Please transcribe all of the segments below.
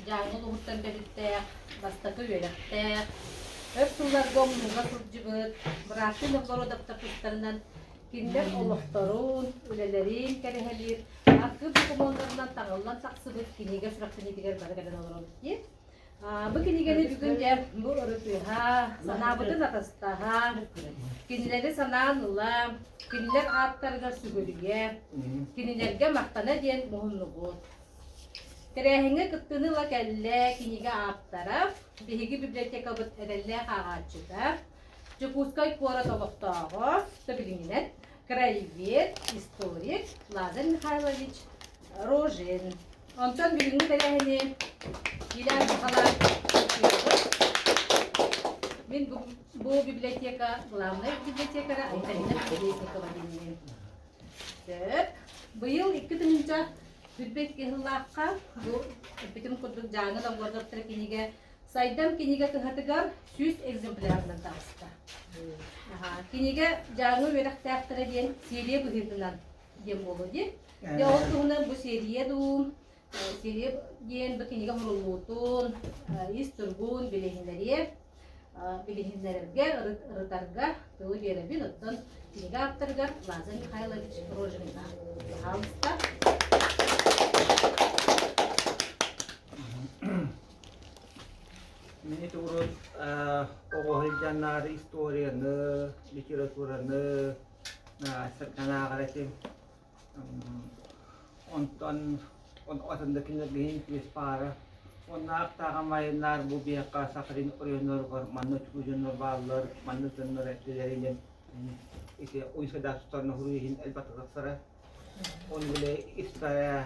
Дьааҥы улууһуттан төрүттээх, бастакы үөрэхтээх, өр сылларга умнууга сылдьыбыт бырааттыы Новгородовтар тустарынан кинилэр олохторун, үлэлэрин кэрэһэлиир архыып докумуоннарынан таҥыллан тахсыбыт кинигэ сүрэхтэниитигэр бары кэлэн олоробут дии. Бу кинигэни бүгүн дьэ бу ырытыһа, санаабытын атастаһа, кинилэри санаан ыла, кинилэр ааттарыгар сүгүрүйэ, кинилэргэ махтана диэн муһуннубут. Тэрээһиҥҥэ кыттыыны ыла кэллэ кинигэ ааптара, биһиги библиотекабыт эрэллээх ааҕааччыта, Дьокуускай куорат олохтооҕо, билиҥҥинэн краевед, историк Лазарь Михайлович Рожин. Онтон бүгүҥҥү тэрээһини Илья Сахалаан Мин бу, бу библиотека главнай библиотекара Айталина Колесникова диэнмин. Сөп. Быйыл 2022 сыллаахха бу эппитим курдук Дьааҥы Новгородовтара кинигэ Сайдам кинигэ кыһатыгар 100 экземплярынан таҕыста. Кинигэ Дьааҥы үөрэхтээхтэрэ диэн серия быһыытынан диэн буолуо дии. Дьэ ол туһунан бу серия дуу, серия диэн бу кинигэ суруллуутун, ис туругун билиһиннэриэ, билиһиннэрэргэ, ырытарга тылы биэрэбин. Оттон кинигэ ааптарыгар Лазарь Михайлович Рожинга. Пожалуйста. Мин ити урут оҕо сылдьаннаары историяны, литератураны сыркан ааҕар этим. Онтон атын да кинилэргэ интерес баара. Уонна аптааҕым айаннаар бу биһиэхэ Сахалин оройуоннарыгар манна үчүгэй дьоннор бааллар, манна дьоннор этилэринэн ити уйсадаах тутарна хуруй иһин элбэх тахсара. Оны бile истая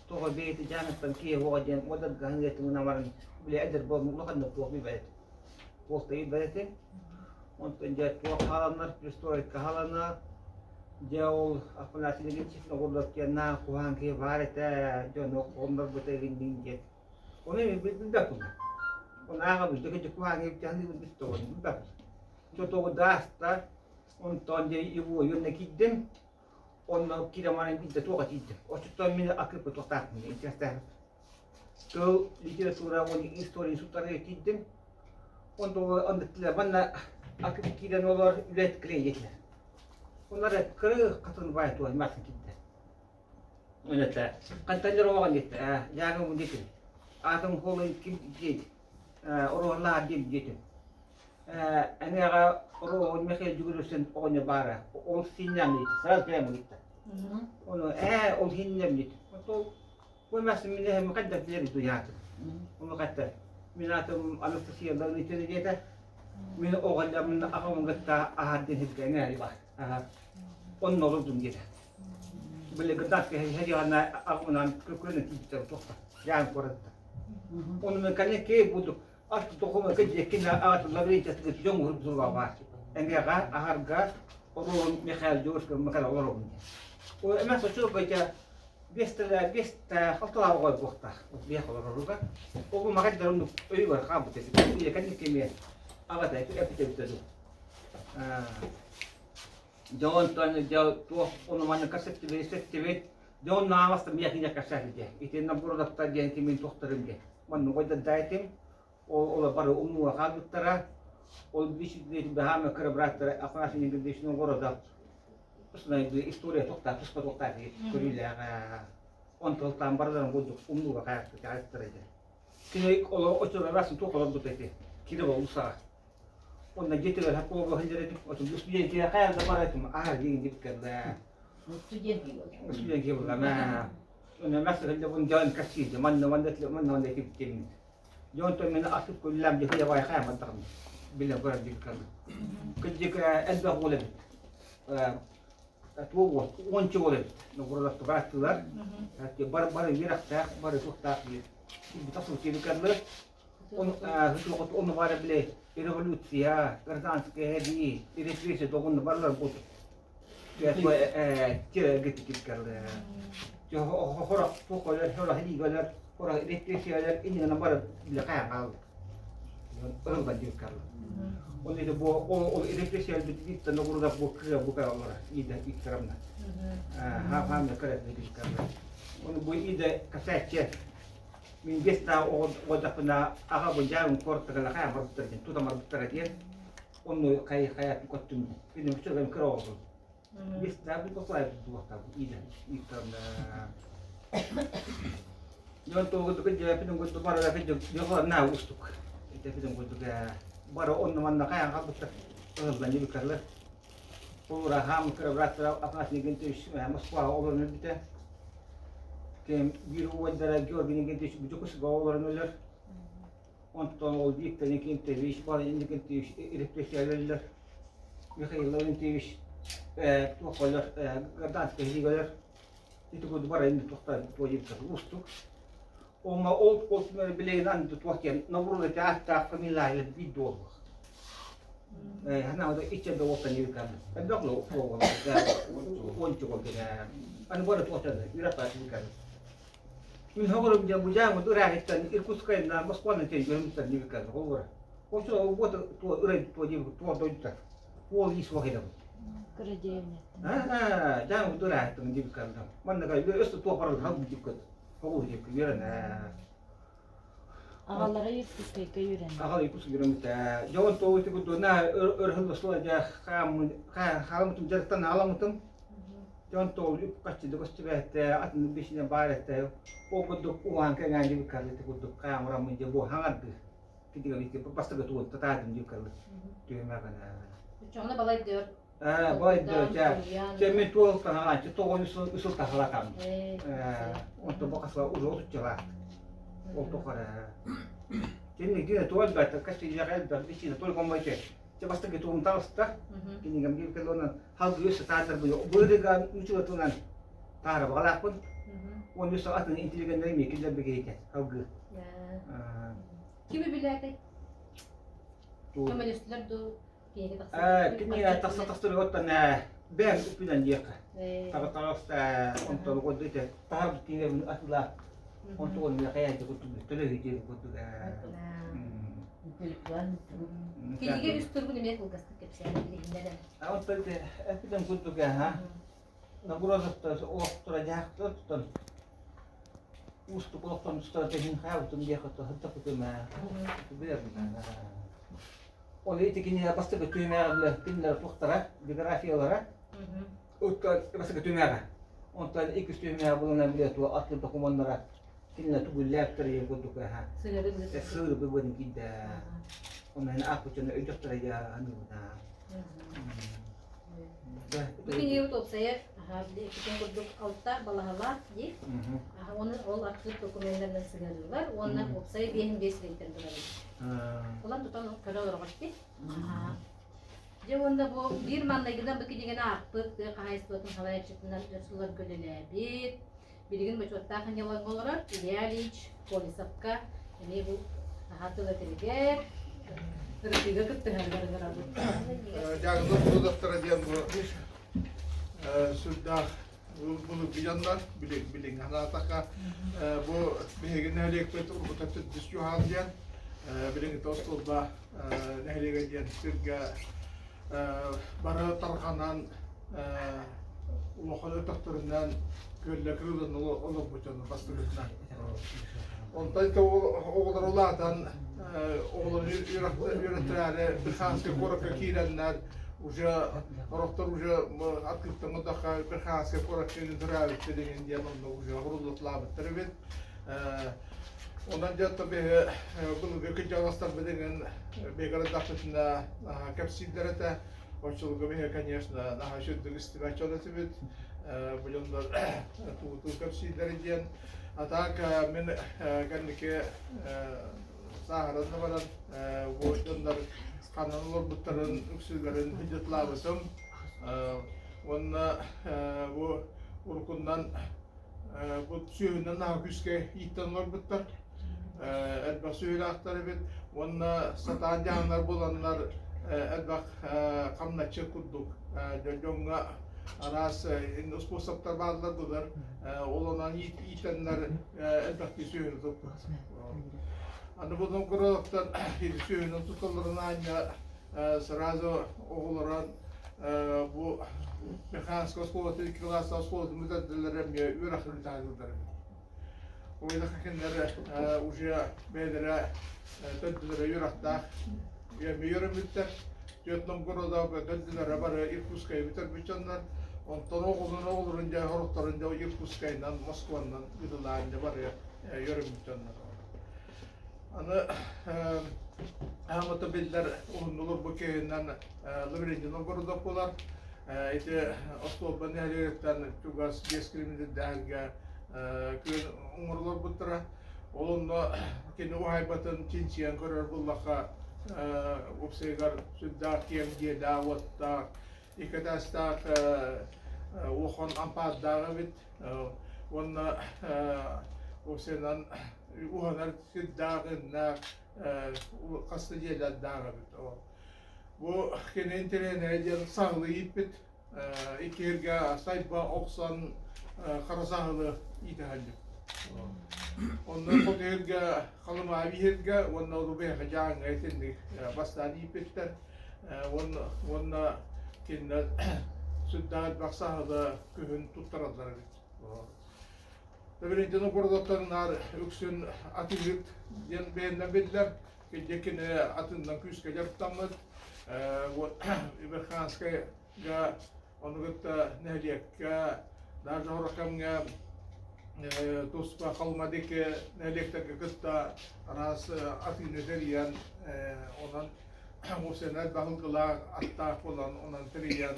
тоҕо бэйти дьааҥыттан киһи оҕо диэн уодаргаһын ыытыҥына баран бile эдэр буолан улаханнык туох билбэт. Туохтайы билбэт Онтон дьэ туох хааланнар перестройка хааланар. Дьэ ол Афанасий Ильич оҕолор диэн куһаан киһи баар этэ, дьону оҕоннорбута игинниин диэн. Ону билбэппин. Ону ааҕабын, дьэ куһаан киһи таһыныыбын билбэппин. Билбэппин. Чотоҕу дааста, онтон дьэ его уонна киирдим. Онно киирэн баран биирдэ туох этиийдим. Оччоттон мин акыппы туохтаахпын интерестээх. Тыл, литература уонна история институттарыгар киирдим. Онно онно манна акып киирэн олор үлэт клейтилэр. Оннор кыры хатын бай туой масын киирдэ. Өнөтэ. Хантан оҕон диэтэ. Яга бу диэтим. Атым холун ким диэт. Ороолаа диэн диэтим. Эҥэҕэ Оруоһун Михаил Дьүгүрүсүн оҕонньор баара. Ол синньэм сразу прямо ыытта. Ону ээ ол хиннэммит. Ол бу эмээхсин мин эһэм хайдах билэр дуйаатым. Ону хатта мин аатым Анастасия Лаврентьевна диэтэ. Мин оҕоллорун аҕабын кытта аһар диэн сиргэ эҥээри бар. Онно олордум диэтэ. Били гражданскай хадьаҕана аҕабынан көкөнө тиийбитэ туохта. Яан куоратта. Ону мен кэнники буду Ас-тохума кэдьиэккин аҕатыллар дьон уһур бузулаҕа эҥэҕэ аһарга оруолун Михаил Дёрскай Михаил олоробун диэн. Ол эмэ сочуо бача биэстэлэ биэстээх алталаах оҕо буохтаах биэх олороруга. Ол маҕайдар оннук өйүгэр хаалбыт этэ. Ийэ кэнник кэмиэ аҕата эпитэ дуу. Дьэ онтон дьэ туох ону манна кэпсэттибит сэттибит. Дьэ онно аамастым ийэтин кэпсээтэ. Итиннэ Буродовтар диэн кимин туохтарын диэн. Манна ойдордаайтым, ол ол бары умнууга хаалбыттара. Ол баһаама кыра бырааттара Афанасий Николаевич Новгородов история туохтаах туспа туохтаах көрүүлээх онтон барыларын курдук умнууга хаалбыттара этэ. Кини оччолор расын туох олорбут этэ. Кире болусаҕа. Онно дьиэтигэр хаппуга сылдьар этим. Отун студент хайан да бар этим. Аа диэн дип кэллэ. Студент киһи Студент киһи буолла. Онно мәсьәлә дьон кассиде манна манна манна манна киптим. Дьон то мен асып күлләм дихе бай хай маттагым. Биле көрөр дик калды. Кыдьык элбэх уол эбит. Туох уонча уол эбит. Ногородов тугааттылар. Бар бар үөрэхтээх, бары туохтаах диир. Бу тасыл каллы. Он бары биле революция, гражданская ди, репрессия доҕунна барлар бу. Хора туохолор, хора хилиголор, хора репрессиялар иннигана бары биле каян хаалды. Ырылдан диир каллы. Ол ити бу ол репрессия бит ногурда бу кыа бу каллара иде иккарамна. Ха ха кара диир каллы. Оны бу иде касаччы. Мин биэстээх оҕо аҕа быдьаабын куораттарга хайа барбыттара диэн, тута барбыттара диэн, онно хайа хайатын көттүм. Киним үчүгэй кыра оҕобун. Биэстээх бу косуай туохтаабын иилэн ииттэрнэ. Дьон тугу дьэпин курдук бары дьоҕо на устук. Итепин курдук бары онно манна хайан халбыттар. Ыһыллан дибиккарлар. Холура хаам кыра бырааттара Афанасий Иннокентьевич Москваҕа олорон өлбүтэ. Кэм биир убайдара Георгий Иннокентьевич Дьокуускайга олорон өлөр. Онтон ол Виктор Иннокентьевич, Валерий Иннокентьевич репрессиялэллэр. Михаил Лаврентьевич туох өлөр, гражданскай сэриигэ өлөр. Ити курдук бары инник туохтар уустук. Оҥо ол ол билигин аны туох диэн Новгород ааттаах фамилия биир дуоллах. Хана иччэ да уоттан юркан. Элбэх ло уончук гына. Аны бары туохтан үрэп баар юркан. Мин хоҕорум дьэ бужаамы ырааһыттан Иркутскайынан Москванан тиэн көрүмүттэн юркан хоҕора. Осо вот туо ырай туо диэн туо дойдута. Уол ис вахидам. Кыра деревняттан. Аа, жаамы ырааһыттан юркан. Манна өстө туо барыл хал диккөт. Хоҕу диккө үөрэнэ. Аҕалара Иркутскайга үөрэнэр. Аҕал Иркутскайга үөрэммитэ. Дьон тоҕо ити курдук на өрһөн осла дьэ хааммын хааламмытым дьарыктан аламмытым. Дьон тоҕо үп-харчы көстүбэттэ, атын бишине баар этэ. Ол курдук уһаан кэҥээн дьибит карлы ити курдук хаамыраммын дьэ бу хаҥарды. Китигэ бити бастакы тугун татаадым дьибит карлы. Түһүмэҕинэ. Оччоҕуна балай дөр. Ээ, балай дөр чэ. Чэ мен туол таһаҕаан чэ тоҕо үсүл таһалатам. Ээ, онто бу хасла уже отуччалаах. Ол тухары. Кини дьиэ туол бата кастильяҕа элбэх бисина только мойте. Чэ бастакы тугун таҕыста. Кинигам биир кэлонан халгыы сатаатар бу бырыга учуотунан таара баҕалаахпын. Уон үс атын интеллигеннери эмиэ киллэрбигиһитэ халгыы. Кими билээтэй? Көмөлөстүлэр дуу? Кини тахса тахсырыгы оттон бэйэм үпүнэн диэххэ. Таба таҕыста онтон угуйду таһар кинигэбин атыылаат онтугун хайаайда курдук төлөһүй диэбит курдук. Кинигэ үс тургун эмиэ кылгастык кэпсээн билиһиннэрэн. Онтон эппитим курдук аха. Нагрузовтар олохторо дьаахтар тутан уустук олохтон устара тэһин хаабытым диэхэ сырдаппытым ээ. Ол ити кинигэ бастакы түһүмэҕэ кинилэр туохтара, биографиялара. Оттон бастакы түһүмэҕэ. Онтон иккис түһүмэҕэ булунан билэ туох атын докумуоннара кинилэр тугуллээптэр диэн курдук аха. Сыыры быһын киирдэ. Онон ааппытын өйдөхтөрө дьа аныыбына. Бу кинигэбит уопсайа иккитин курдук алта балаһалаах дии. Оны ол архыып докуменнарынан сыһыарыллар уонна уопсайа биэһин биэс сирэйтэн турабыт. Улан тутан көрө олороҕут дии. Дьэ уонна бу биир маннайгынан бу кинигэни аахпыт тыа хаһаайыстыбатын салайааччытынан өр сылларга үлэлээбит, билигин бочуоттаах анньаларга олорор Илья Ильич Колесовка эмиэ бу аһаа тыл этэригэр ырытыыга кыттыһарыгар ыҥырабыт. Дьааҥылар Будовтара диэн бу сүрдээх былыргы дьоннор билиҥҥи санаатахха бу биһиги нэһилиэкпит уруккута Төрдүс Дьуһаал диэн билиҥҥитэ Остуолба нэһилиэгэ диэн сиргэ бары тарҕанан улахан өтөхтөрүнэн күөллэ кырыылан олорбут дьону бастыгытынан. Онтон оҕолор улаатан оҕолору үөрэттэрээри Бирханскай куоракка киирэннэр уже орохтор уже открыттан отдохха Бирханскай куоракка төрөөбүттэр деген диэн онно уже уруллатлаабыттар эбит. Онон дьэ биһи былыргы кырдьаҕастарбыт деген бэйгэрдахпытына кэпсииллэр этэ. Оччолорго биһи, конечно, наһаа үчүгдүк истибэт дьон этибит. Бу дьоннор тугутуу кэпсииллэр диэн. А так мин кэнники сааһыран да баран бу дьоннор ханан олорбуттарын үксүлэрин видеотлаабытым. Уонна бу урукуннан бу сүөһүнэн наһаа күүскэ ииттэн олорбуттар. Элбэх сүөһүлээхтэр эбит уонна сатаан дьаһанар буоланнар элбэх хамначчы курдук дьоҥҥо араас способтар бааллар былыр ол онон иитэннэр элбэхтии сүөһүнү туппут. Аны бу Новгородтан сүөһүнү туталларын аанньа сразу оҕолорон бу механическай оскуолатын икки кылаастаах оскуолатын бүтэрдилэр эмиэ үөрэх ыытаһыллар эбит. Ойдахха кинилэр уже бэйэлэрэ төрдүлэрэ үөрэхтээх үөрэммиттэр. Түөрт Новгородов төрдүлэрэ бары Иркутскайы бүтэрбит дьоннор. Онтон оҕолорун оҕолорун дьэ сорохторун дьэ Иркутскайынан, Москванан ыытылаан дьэ бары үөрэммит дьоннор. Аны аамата биллэр уһуннулар бу киһинэн Лаврентий Новгородов буолар. Ити остуолба нэһилиэгиттэн чугас 5 километрдээһилгэ күөн оҥоролорбуттара. Ол онно кини уһайбатын чинчийэн көрөр буллахха уопсайыгар сүрдээх киэҥ дьиэлээх-уоттаах, икки этээстээх улахан ампаардаах эбит. Уонна уопсайынан уһанар сирдээх, иннээх, хас да дьиэлэрдээх эбит. Бу кини интэриэһинэй диэн саһылы ииппит. Иккиһиргэ сайба охсон хара саһылы иитэ Онно хотуһиргэ Халымаа биһиргэ уонна Рубеха дьааҥҥа итинник бастаан ииппиттэр. Уонна кинилэр сүрдээх элбэх саһылы күһүн туттараллар эбит. Лаврентий Новгородовтан наар үксүн атыыһыт диэн бэйэннэн биллэр. Кини кини атынынан күүскэ дьарыктаммыт. Верханскайга ону кытта нэһилиэккэ даже сорох кэмҥэ туспа Халыма диэки нэһилиэктэргэ кытта араас атыыны тэрийэн онон уопсайынан элбэх ылгылаах аттаах буолан онон тэрийэн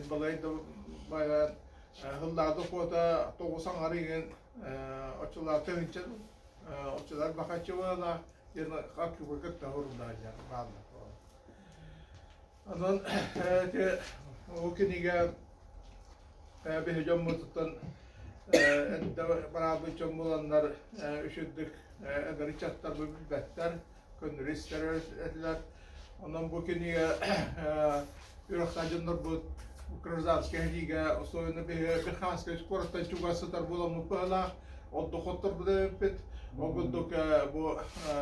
балай да байан Сыллаады хуота тоҕус аҥар иҥин оччолоох тыһыынча оччолор бахаччыбалаах диэн хапчуга кытта хоруллаадьа бааллар. Онон ити ол кинигэ биһи дьоммутуттан эрдэ бараабыт дьон буоланнар үчүгдүк эдэр ыччаттар билбэттэр, көннөрү истэр этилэр. Онон бу кинигэ үөрэхтээх дьоннорбут гражданскай сэриигэ особенно биһи Верханскай куораттан чугас сытар буоламмыт быһалаах отдохотторбут эбиппит. Ол курдук бу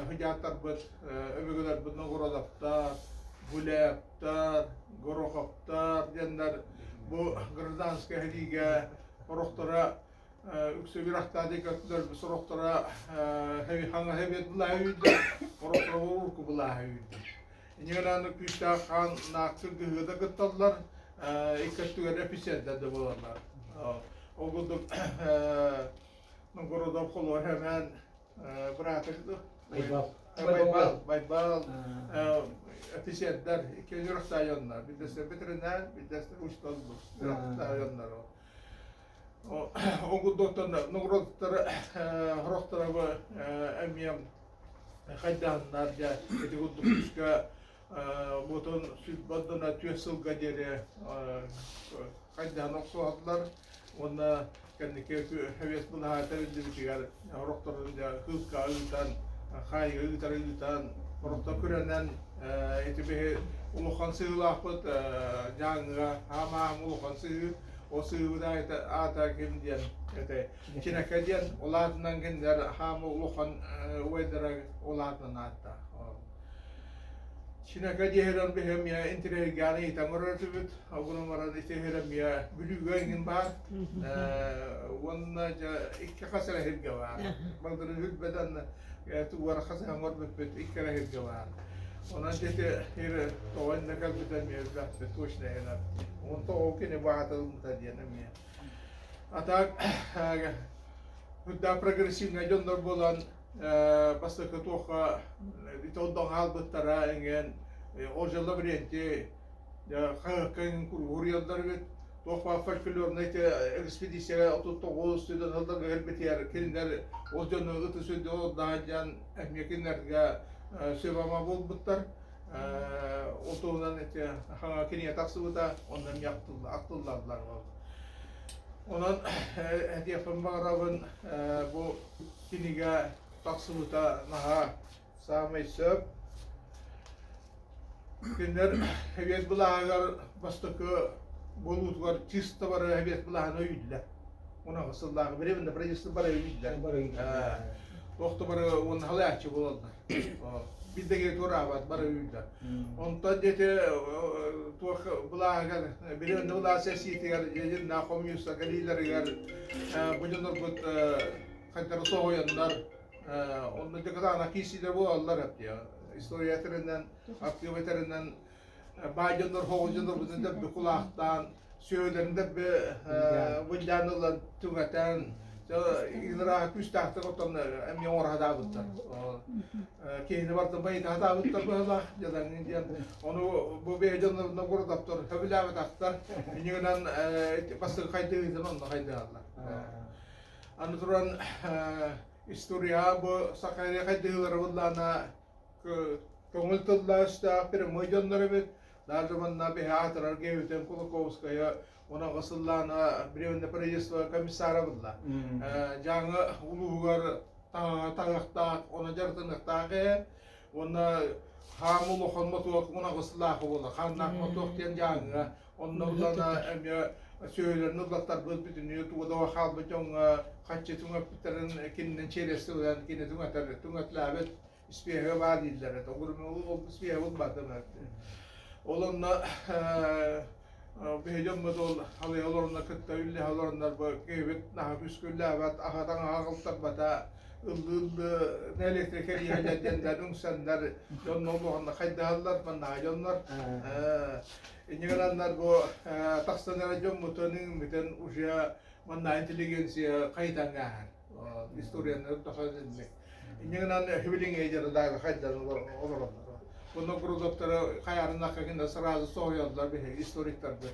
хыдьааттарбыт өбүгэлэрбит Новгородовтар, Гуляевтар, Гороховтар диэннэр бу гражданскай сэриигэ орохторо үксэ үрэхтээди көттүлэр сорохторо хаҥа хэбиэт былааһы үүрдэ, орохторо урукку былааһы үүрдэ. Иньигэнаны күүстээх хаан нааксы гыһыыда кытталлар, икки өттүгэр эписиэрдэр да буолаллар. Ол курдук Новгородов холуор хэмээн быраатык Байбал. Байбал, Байбал, офицердар, икки үрэхтаайоннар, биддэстэр ветеринар, биддэстэр учтал үрэхтаайоннар. Ол курдуктан Новгородтар хорохторо бу эмиэ хайдааннар дьэ ити курдук күүскэ буотун сүлбаддана түөрт сылга диэри хайдаан охсуһаллар уонна кэнники хэвес былаһа тэриллибитигэр хорохторун дьэ кыылка ыытан хаайыга ыытар ыытан хорохтор күрэнэн ити биһи улахан сыһыылаахпыт дьааҥыга хаамаам улахан сыһыы Ол сыһыыбыт аата ким диэн этэй? Чинэкэ диэн ол аатынан кинилэр хаама улахан убайдара ол аатынан ааттаах. Чинэкэ диэһирэн биһи эмиэ интириэһиргээн ыйытан көрөр этибит. Ол баран ити эмиэ Бүлүүгэ иҥин баар. Уонна дьэ икки хас эрэ сиргэ баар. Багдыры үрбэтэн тугара хас оҥорбуппут икки эрэ сиргэ баар. Онон ити ир тоҕо иннэ кэлбитэ эмиэ билбэппит точно иһинэн. Онто ол кини баатылыммыта диэн эмиэ. А так үрдээх прогрессивнай дьоннор буолан бастакы туохха ити онтон хаалбыттара эҥин ол дьылла Лаврентий хаһыакка эҥин куруһуруйаллар эбит. Туох баар фольклорнай экспедицияҕа 39 сүдэн сылларга кэлбитигэр кинилэр ол дьону ыты сүрдэ олордоон дьон эмиэ кинилэргэ сүбама буолбуттар. Ол туһунан ити хаҥа кинигэ тахсыбыта, онно эмиэ ахтыллаллар. Онон этиэхпин баҕарабын, бу кинигэ тахсыбыта наһаа саамай сөп. Кинилэр Сэбиэт былааһыгар бастакы буолуутугар чисто бары Сэбиэт былааһын өйүүллэр. Унаҕы сыллааҕы временно правительство бары өйүүллэр. Туох да бары уонна халааччы буолаллар. Биир да киһи туораабат бары өйүүллэр. Онтон диэти туох былааһыгар временно былаас сессиятыгар Лениннаах хомуньуустар кэлиилэригэр бу дьоннорбут. хайдары соһуйаннар онно дьакытаана киисилэр буолаллар эптиэ. История этэринэн, архив этэринэн баай дьоннор, хоҕус дьоннорбутун дэбби кулаахтаан, сүөһүлэрин дэбби былдьаан ылан түҥэтэн, игнорааһы күүстээхтик оттон эмиэ оҥоро сатаабыттар. Киһини барытын байыта сатаабыттар быһыылаах дьадаҥы диэн. Ону бу бэйэ дьоннорун Новгородовтар сөбүлээбэтэхтэр. Инньэ гынан бастакы хайдыһыытын онно хайдыһаллар. Аны туран история бу саха хайдыһыылара буллаана көҥүл тыллаах прямой дьоннор эбит. Даже манна биһи аатырар Гевитен Кулаковская унаҕа сыллаана Временное правительство комиссара булла. Дьааҥы улууһугар таһыахтаах, оны дьарытыныахтаах ээ. Уонна хаам улахан мотуок унаҕыслаах буола. Хааннаах мотуок диэн Дьааҥыга. Онно булана эмиэ сүөһүлэрин улаттарбыт бүтүннүү тугу хаалбыт дьоҥҥо хаччы түҥэппиттэрин кининэн чиэрэсти ылан кини түҥэтэр түҥэтлээбит испиэһэ баар дииллэр этэ. Ол испиэһэ булбатым. Ол онно биһи дьоммут ол халыйа олороннор кытта үллэһэ олороннор бу киһибит наһаа күскүллээбэт, аһа таҥаһа аҕалтарбата, ыллыы-ыллыы нэһилиэктэр кэлииһэллэр диэннэр үҥсэннэр дьонно олоҕунна хайдаһаллар маннаҕа дьоннор. Инньэ гынаннар бу тахсан эрэ дьоммутун иҥмитин уже манна интеллигенция хайытан ааһар. Историяны дохо Инньэ гынан үбүлүҥ дьарыдаага хайдан олороллор. Онно Грузовтары хайаарынахха гына сразу соһуйаллар биһиги историктарбыт.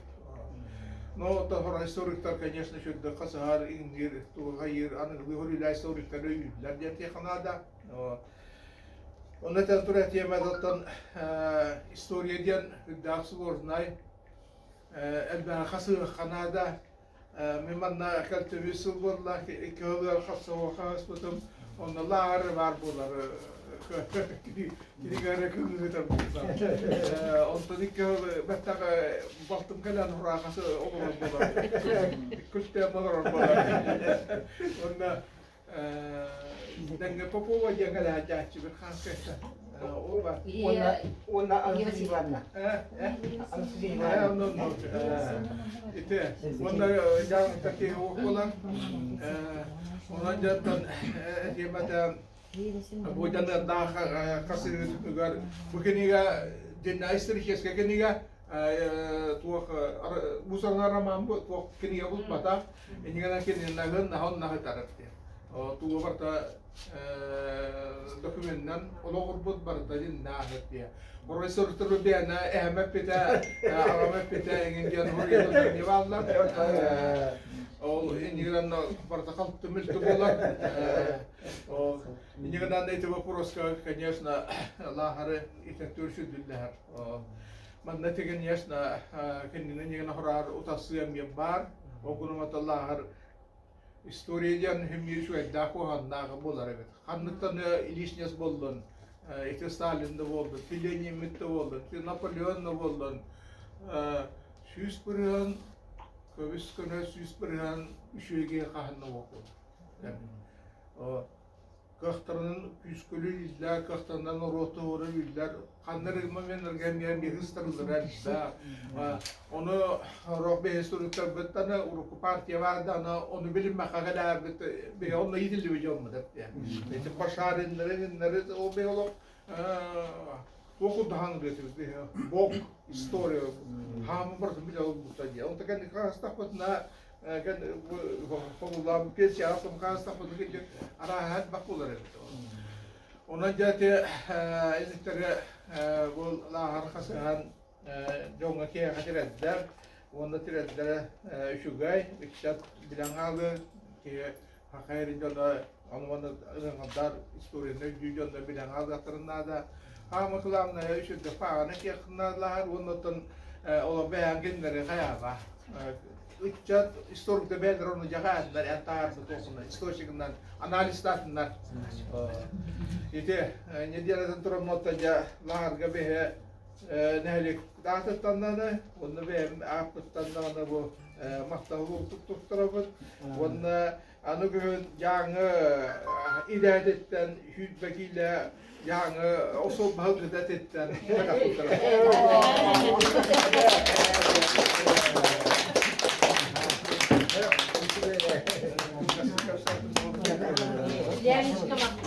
Но то историктар, конечно, сүрдэх хасыһар, иҥниир, тугайыыр, аныгылыы хөрүлээ историктары өйүүллэр диэн ханаада. Онно этэн турар тиэмэ история диэн үрдээх сложнай, элбэҕи хасыһыахха наада. Мин манна кэлтүбүт сыл буолла, икки сылыгар хапсаҕа хаһыспытым, онно лааҕыр баар буолар кинигэлэри кыҥыытар буолла. Онтон икки сыл бэттэх балтым кэлэн хураахасы олорор буолар. Күлтээн олорор буолар. Онно Дэҥҥэ Попова диэн кэлээччибит хааскайта. Уонна уонна Анастасия Ивановна. Анастасия Ивановна. Ити уонна дьаҥта киһи буолан онон дьантан этиэмэтэ бу дьаныардаах хасыһыытыгар бу кинигэ дьиннэ историческай кинигэ туох мусорный роман бу туох кинигэ булбатах иннигэнэн кининнагын наһон наһытарар диэн туга барта документынан олоҕурбут барыта дьиннааһыт диye. Орой суруктуру биэна эһэм эппитэ, аҕам эппитэ эҥин диэн хуруйан бааллар. Ол иннигинэн барыта халты мүлтү буолар. Ол иннигинэн эти вопроска, конечно, лаахары итеттүүр сүдүллэһэр. Манна конечно, кинини нигина хораар утасыам баар. Ол гунуматаллааҕар история диэн химмиир үчүгэйдээх куһаҕаннааҕы буолар эбит. Ханныктан лишнес буоллун, ити Сталин да буоллун, ити Лениммит да буоллун, ити Наполеон да буоллун, 100% көбүс көнө 100% үчүгэйгэ хаһан да буолбут. Кыахтарынан күүскүлүү иллэр, кыахтарынан норуоту иллэр, ханна эрэ моменнарга эмиэ быһыстарыллара элбэх. Ону рок бэйэ суруктарбыттан урукку партия баар аны ону билиммэххэ кэлээрбит бэйэ онно иитиллибит дьоммут эптэ. Эти Башариннары, иннары ол бэйэ олох туох курдахан бог история хаамы барытын билэ олбута дии. Онто кэнни хаастахпытына Холулаабыт пенсияҕа хаастахпытына арааһа элбэх буолар эбит. Онон дьэ ити иликтэри бу лааҕыр хасыһан дьоҥҥо киэһэ тирэллэр уонна тирэллэрэ үчүгэй, ыччат билэн хаалыы киһи саха эрин дьоно ону ыҥырдар историяны өйдүү дьонно билэн хаалыахтарын наада. Хаама кылаамнайа үчүгэй пааҕаны киэххин наадалаһар уонна оттон олох бэйэҥ кинилэри хайаама. Ыччат историкта бэйэлэр ону дьаҕаатынар, эн таһаарбыт туохунан, источнигынан анализтаатыннар. Ити неделятын тураммытта дьэ лааҕырга бэһэ нэһилиэк даатыттаннаны, онно бэйэм ааппыттаннаҕына бу махтал туттарабыт. Уонна аны күһүн Дьааҥы идээтиттэн 20 киилэ Дьааҥы осол баһылгыта этиттэн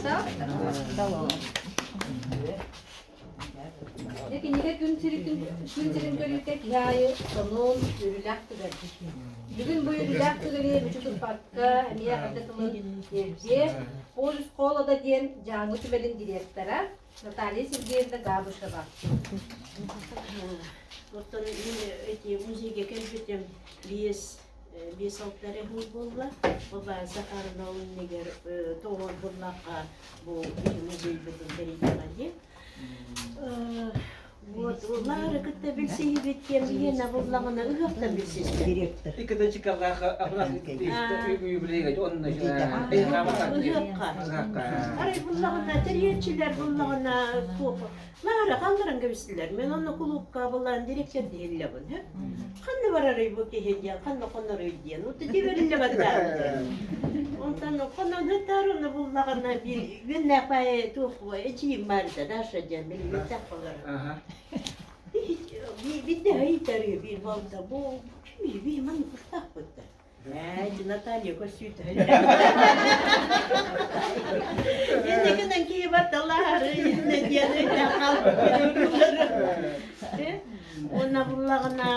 Махтал. Дьэ кинигэ күн сирин күн сирин көрүүтэ киһи аайы сонун, үөрүүлээх түгэн. Бүгүн бу үөрүүлээх түгэни мүччү туппакка эмиэ эҕэрдэ тылын тиэрдиэ Полюс холода диэн Дьааҥы түмэлин директора Наталья Сергеевна Габышева. Оттон мин эти музейга кэлбитим биэс 5-6 эрэ сыл буолла. Ол баар Захарова иннигэр тоҕор буллахха бу музейбытын тэрийдэҕэ дии. Вот, Лара кытта билсиһибит кэм биһиэнэ буллаҕына ыһыахтан билсистэ. Директор. Икки чикаллаах онно Ыһыахха. Арай буллаҕына тэрийээччилэр буллаҕына туох Лара халларан кэбистилэр. Мен онно кулуупка буллаан директор диһиллэбин. Ханна барарый бу киһи диэн, ханна хоноруй диэн. Ута тибэриллэ бардаабыт. Онтон хонон ытар оны буллаҕына бир үөннээх баайы туох эчиим баарда Даша диэн билбэтэх болар. Бирде ыйтарыы бир болда бу кими би ман куртаахпытта. Ээ, Наталья көссүүтэ. Инникинэн киһи батталаары, иннэ диэн өйдөөх хаалбыт. Уонна буллаҕына,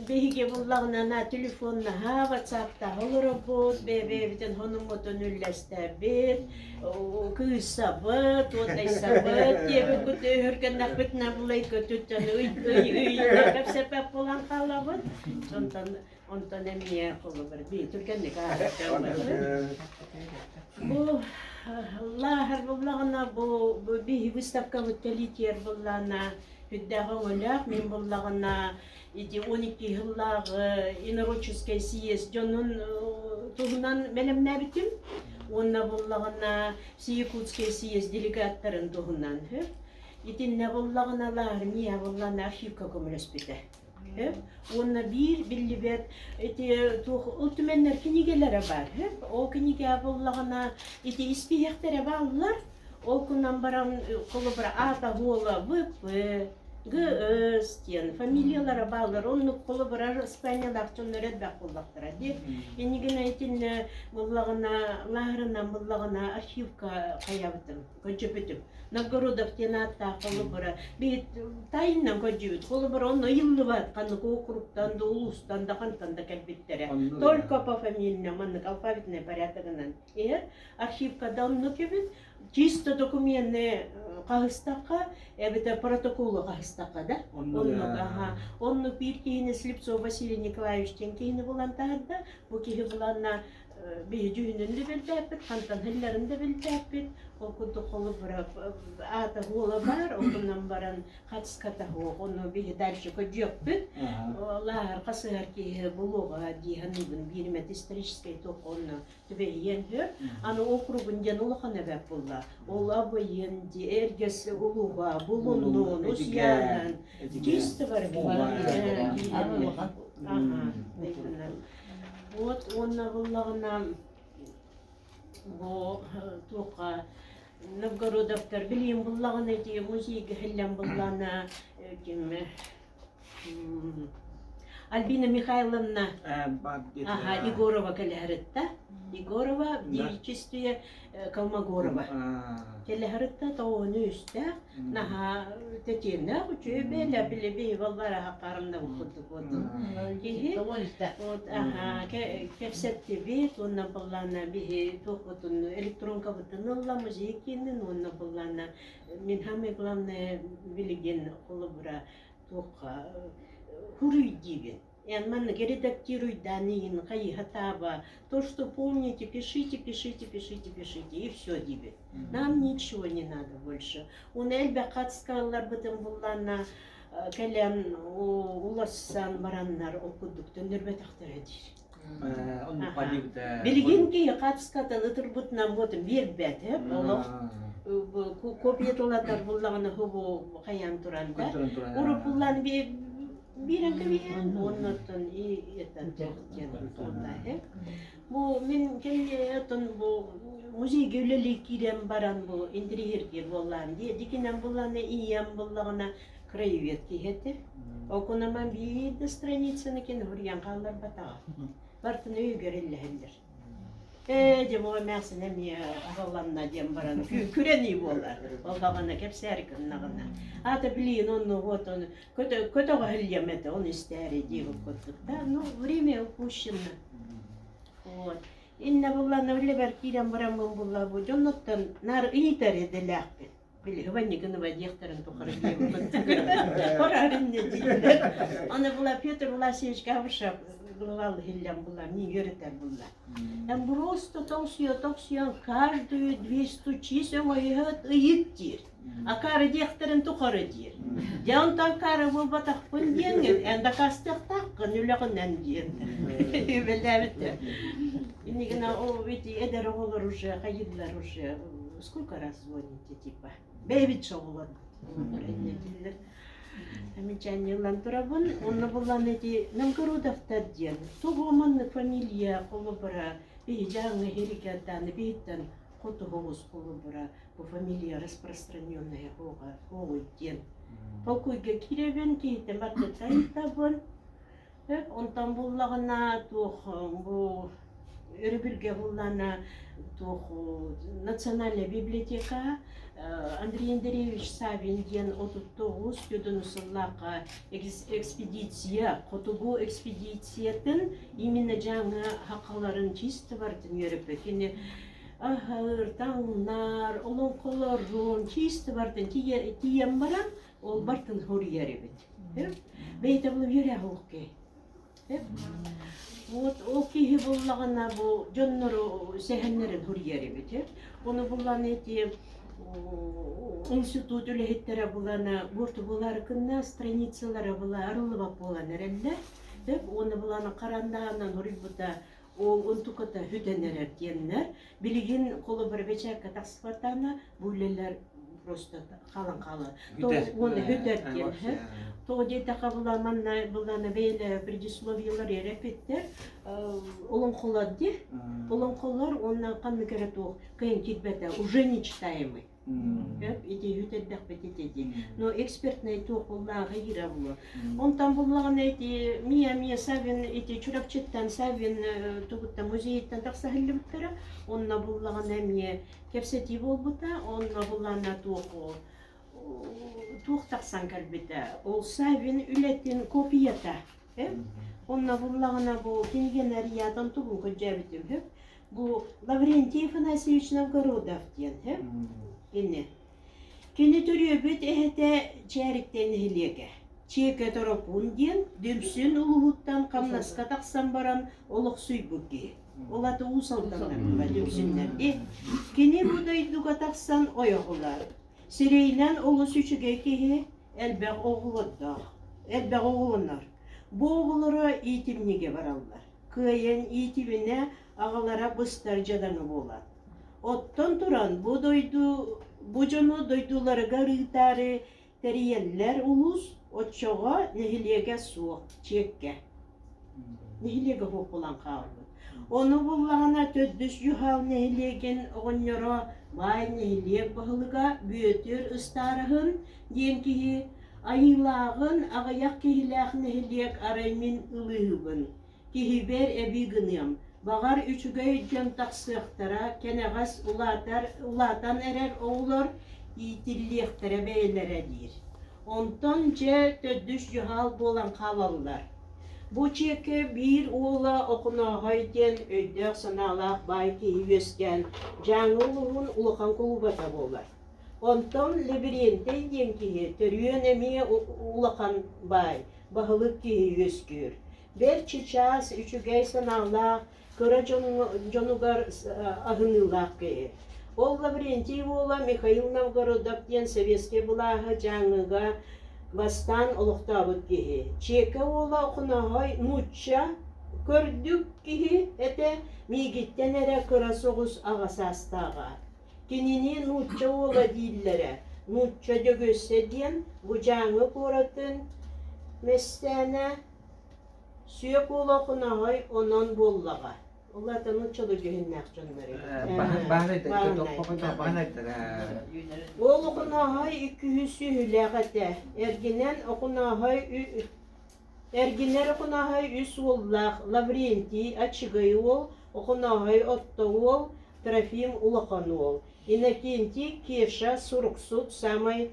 биһиги буллаҕына на телефоннаһа, ватсаптаһа олоробут, бэйэ-бэйэбитин хонуммутун үллэстэбит, кыыссабыт, уотайсабыт диэбит өһүргэннэхпитинэ булай көтүттэн ый ый ый кэпсэппэт буолан хаалабыт. Онтон онтон эмиэ холобур бии түргэнник Бу лааһар буллаҕына бу биһи выставкабыт кэлиитигэр буллаана Үрдээх өҥөлөөх мин буллаҕына ити 12 сыллааҕы инородческай съезд дьонун туһунан бэлэмнээбитим. Уонна буллаҕына Всеякутский съезд делегаттарын туһунан. Итиннэ буллаҕына лаармия буллаҕына архивка көмөлөспүтэ. Уонна биир биллибэт ити туох ол түмэннэр кинигэлэрэ баар. Ол кинигэ буллаҕына ити испииһэктэрэ бааллар. Ол гынан баран холобура аата уола ВП, ГС диэн фамилиялара бааллар. Оннук холобура Испаниялаах дьоннор элбэх буоллахтара дии. Иннигинэ итиннэ буллаҕына лааһырынан буллаҕына архивка хайабытым. Көрдьүбүтүм. Новгородов диэн ааттаах холобура биһит тайынан көрдьүбүт. Холобура онно ыйыллыбат ханнык округтан да улуустан да хантан да кэлбиттэрэ. Только по фамильным маннык алфавитный порядогынан. Иһэр архивка да оннук эбит. Чисто документы хаһыстахха, эбэтэр протоколу хаһыстахха да. Оннук, аха. Оннук биир киһини Слепцов Василий Николаевич диэн киһини булан таһырда. Бу киһи буланна биһи дьүһүнүн да билбэппит, хантан хилларын да билбэппит. Ол курдук холобура аата хуола баар, онтунан баран хатыската суох, ону биһи дальше көдьүөхпүт. Лааһар хасыһар киһи булуоҕа дии саныыбын бииримэт историческай туох онно түбэһиэн сөп. Аны округун диэн улахан эбэп булла. Ол абыйын ди эргэс улууга булуннун, усьянан чисто бар Ага, Вот уонна буллаҕына бу туохха Новгородовтар билиим буллаҕына ити музейга иһиллэн буллаҕына ким Альбина Михайловна ага, Егорова кэлэһэритта. Егорова в девичестве Колмогорова. Кэлэһэритта тоҕуону үстээх наһаа тэтиэнэх үчүгэй бэйэлээх билэби балбара хаккарымна курдук буолдум киһи вот аха кэпсэттибит уонна быллаана биһи туохпутун электронкабытын ылла музей киинин уонна быллаана мин самое главное билигин холобура туохха хуруй диибин Эн маннык редактируйдаан иһин хайыһа таба, то, что помните, пишите, пишите, пишите, пишите, и все диибит. Нам ничего не надо больше. Уна элбэх хатыскаалларбытын булланна кэлэн улассан бараннар ол курдук төннөрбөтөхтөрө диир. Билигин киһи хатыскатын ытырбытынан буотун биэрбэт, олох копиятылатар буллаҕына хубу хайаан туран да. Уруппуллан Биирэн кэбиһэн уоннаттан и этэн диэн туоллааһы. Бу мин кэллиэтон бу музейга үлэлии киирэн баран бу интириэһиргиир буоллаан дии. Дикинэн буллаана ийэм буллаҕына краевед киһи этэ. Окунаман биир да страницаны кин хуруйан хаалларбатаҕа. Бартын өйүгэр иллэһэллэр. Ээ, дьэ бу эмээхсин эмиэ аһылланна диэн баран күрэнии буолар. Ол даҕаны кэпсээри гыннаҕына. Аата билиин онну вот он көтөҕөһүллүөм этэ, оны истээри диэбит курдук да. Ну, время упущено. Вот. Иннэ булланна үлэбэр киирэн бараммын булла бу дьонноттон наар ыйытар идэлээхпин. Били Иван диэхтэрин тухары диэбит Хорар инне дииллэр. Аны була Петр Власьевич Габышев главал иһиллэн була, мин үөрэтэр булла. Эн просто тоҥсуйа тоҥсуйан каждую дверь стучись өҥөйөһөт ыйыт диир. Акаары диэхтэрин тухары диир. Дьэ онтон акаары буолбатахпын диэҥҥин эн дакаастыахтааххын үлэҕинэн диэн үбэлээбитэ. Иннигинэ ол ведь эдэр оҕолор уже хайыыллар уже сколько раз звоните типа бэйэбит соҕолорбут Замечание турабын онно буллан эти Новгородовтар диэн тоҕо маннык фамилия холобура биһи дьааҥы хирикэрдааны биһиттэн хотуһугус холобура бу фамилия распространенная хоҕа хоҕуй диэн толкуйга киирэбин киһиттэн бардыттан ыйытабын Онтон буллаҕына туох бу өрөбүлгэ буллаҕына туох национальная библиотека Андрей Андреевич Савин диэн 39 төдөн сыллаахха экспедиция хотугу экспедициятын именно дьааҥы хахаларын чисто бардын үөрэппит кини аһыр таҥнар олоҥхолорун чисто бардын тиийэн баран ол бартын хоруйар эбит Бэйэтэ бұл үөрэх окей. Вот ол киһи буллаҕына бу дьоннору сэһэннэрин суруйар эбит. Ону буллан эти институт үлэһиттэрэ булана буорту булары кынна страницалара була арыллыбат буолан эрэллэр. Уонна буланы харандаһынан суруйбута ол онтуката бүтэн эрэр диэннэр билигин холобура бэчээккэ тахсыбатаана бу үлэлэр просто халан хаалар уонна бүтэр диэн тоҕо диэтэххэ була манна булана бэйэлэрэ предисловиелар эрэ эппиттэр олоҥхолор дии олоҥхолор уонна ханнык эрэ туох кыайан киирбэтэ уже нечитаемый Ити үтэрдэхпит ити дии. Но экспертнэй туохуллааҕы ира буо. Онтон буллаҕына ити Мия Мия Савин ити Чурапчыттан Савин тугуттан музейыттан тахса сылдьыбыттара. Онно буллаҕына эмиэ кэпсэтии буолбута. Онно буллаҕына туох туох тахсан кэлбитэ. Ол Савин үлэтин копията. Онно буллаҕына бу кинигэни арыйаатан тугун көрдөөбүтүм үһү. Бу Лаврентий Афанасьевич Новгородов диэн кини. Кини төрүөбүт эһэтэ Чээриктэн нэһилиэгэ. Чиэкэ Торопуун диэн Дүпсүн улууһуттан хамнаска тахсан баран олохсуйбут киһи. Ол аты Уус Алданнар Дүпсүннэр Кини бу дойдуга тахсан ойоҕулар. Сирэйинэн олус үчүгэй киһи, элбэх оҕолордоох, элбэх оҕолонор. Бу оҕолоро иитимньигэ бараллар. Кыайан иитибинэ аҕалара быстар дьадаҥы буолар. Оттон туран бу дойду бу дьону дойдуларыгар ыытаары тэрийэллэр улуус оччоҕо нэһилиэгэ суох чиэккэ. Нэһилиэгэ суох буолан хаалбыт. Ону буллаҕына Төрдүс Дьуһаал нэһилиэгин оҕонньоро баай нэһилиэк баһылыга Бүөтүр Ыстаараһын диэн киһи айыылааҕын аҕыйах киһилээх нэһилиэк арай мин ылыыһыбын, киһибэр эбии гыныам, баҕар үчүгэй дьон тахсыахтара, кэнэҕэс улаатар улаатан эрэр оҕолор иитиллиэхтэрэ бэйэлэрэ диир. Онтон дьэ төрдүс дьуһаал буолан хаалаллар. Бу чиэкэ биир уола Окунооһой диэн өйдөөх-санаалаах баай киһи үөскээн Дьааҥы улууһун улахан кулубата буолар. Онтон Лэбириэнтэй диэн киһи төрүөн эмиэ улахан баай, баһылык киһи үөскүүр. Бэрт чычаас, үчүгэй санаалаах, кыра дьонугар аһыныылаах киһи. Ол Лаврентий уола Михаил Новгородов диэн советскай былааһы Дьааҥыга бастаан олохтообут киһи. Чиэкэ уола Охоноһой нуучча көрдүк киһи этэ, миигиттэн эрэ кыра соҕус аҕа саастааҕа. Кинини нуучча уола дииллэрэ, нуучча Дьөгүөссэ диэн бу Дьааҥы куоратын мэстээнэ Сүөк уола Охоноһой онон буоллаҕа. Ол аата нууччалыы дьүһүннээх дьоннор Ол Охоноһой иккүһү сүөһүлээх этэ. Эргинэн Охоноһой Эргинэр Охоноһой үс уоллаах Лаврентий аччыгый уол. Охонооһой отто уол, Трофим улахан уол, Иннокентий Кеша суруксут саамай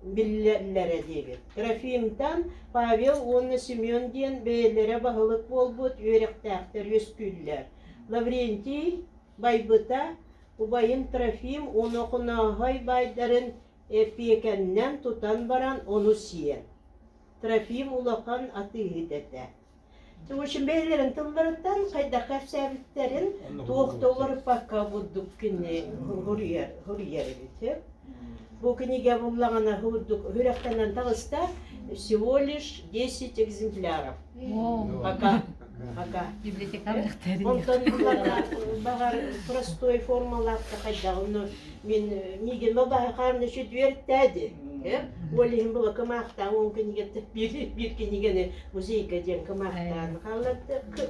биллэллэрэ диэбит. Трофимтан Павел уонна Семен диэн бэйэлэрэ баһылык буолбут үөрэхтээхтэр үөскүүллэр. Лаврентий байбыта, убайын Трофим уонна Охонооһой баайдарын эпиэкэннэн тутан баран ону сиэн. Трофим улахан атыыһыт этэ. В общем, бэйэлэрин тылларыттан хайдах кэпсээбиттэрин туох да уларыппакка бурдук кини хуруйар хуруйар эбит. Бу кинигэ буллаҕына бурдук сүрэхтэнэн таҕыста всего лишь 10 экземпляров. Пока. Пока. Онтон буллаҕына баҕар простой формалаах да хайдах но мин миигин бабаһахаан үчүдүөртээди. Ол иһин була кымаахтаан уон кинигеттен биир биир кинигэни музейга диэн кымаахтаан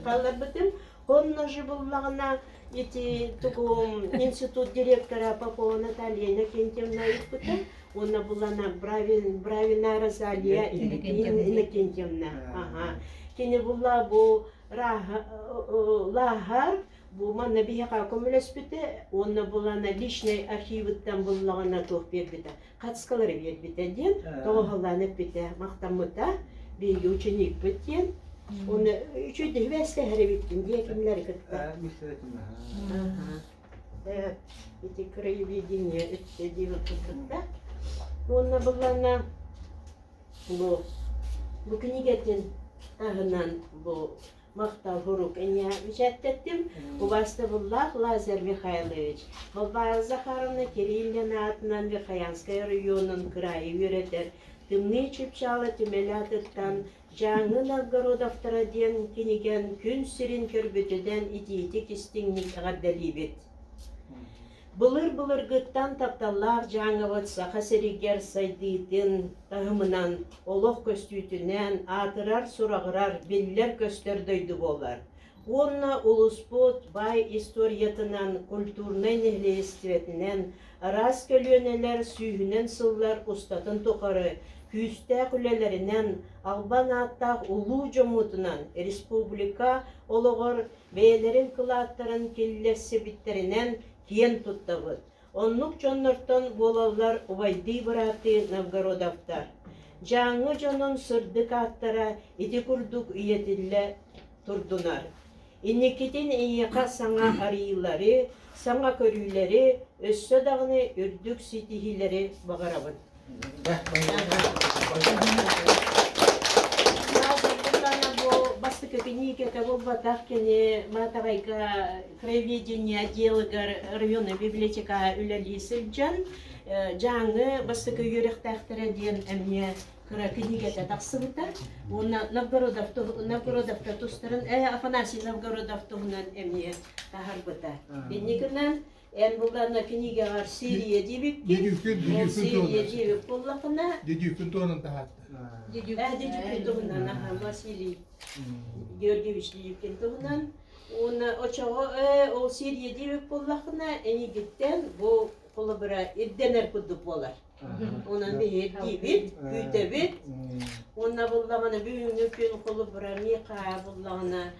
хаалларбытым. Онно же буллаҕына ити тугу институт директора Попова Наталья Иннокентьевна ыыппыта. Уонна булана Бравина Розалия Иннокентьевна. Ага. Кини булла бу лааһар Бу манна биһиэхэ көмөлөспүтэ уонна булана личнэй архивыттан буллаҕына туох биэрбитэ, хацкалары биэрбитэ диэн тоҕоһоллоон эппитэ, махтаммыта, биһиги ученикпыт диэн. Уонна үчүгэй сибээстэһэр эбиппин диэ кинилэри кытта. Ити краеведение өттө диэбиппин кытта. Уонна буллана бу бу кинигэтин таһынан бу Махтал сурук эмиэ бэчээттэттим. Убаастабыллаах Лазарь Михайлович, Балбаара Захаровна Кириллина аатынан Верхоянскай оройуонун кыраайы үөрэтэр Тымныы чыпчаала түмэл аатыттан Дьааҥы Новгородовтара диэн кинигэн күн сирин көрбүтүнэн итиитик истиҥник эҕэрдэлиибит. Былыр-былыргыттан тапталлаах Дьааҥыбыт Саха сиригэр сайдыытын таһымынан, олох көстүүтүнэн аатырар-сураҕырар, биллэр-көстөр дойду буолар. Уонна улууспут баай историятынан, культурнай нэһилиэстибэтинэн араас көлүөнэлэр сүүһүнэн сыллар устатын тухары күүстээх үлэлэринэн, албан ааттаах улуу дьоммутунан республика олоҕор бэйэлэрин кылааттарын киллэрсибиттэринэн киэн туттабыт. Оннук дьоннортон буолаллар убайдыы-бырааттыы Новгородовтар. Дьааҥы дьонун сырдык ааттара ити курдук үйэтиллэ турдунар. Инникитин эйиэхэ саҥа арыйыылары, саҥа көрүүлэри, өссө даҕаны үрдүк ситиһиилэри баҕарабын. Бастакы киниикэтэ буолбатах кини Маатаҕайга краеведение отделыгар районный библиотекаҕа үлэлии сылдьан Дьааҥы бастакы үөрэхтээхтэрэ диэн эмиэ кыра кинигэтэ тахсыбыта. Уонна Новгородов Новгородовка тустарын Афанасий Новгородов туһунан эмиэ таһарбыта. Инньэ гынан Эн буллаана кинигэҕэр Сирия диэбиккин, ол Сирия диэбит буоллаххына Дедюкин туһунан таһаарда. Дедюкин туһунан, аха, Василий Георгиевич Дедюкин туһунан. Уонна очоҕо ол Сирия диэбит буоллаххына, эйигиттэн бу холобура ирдэнэр курдук буолар. Онон биһирдиибит, күүтэбит. Уонна буллаҕына бүгүҥҥү күн холобура миэхэ буллаҕына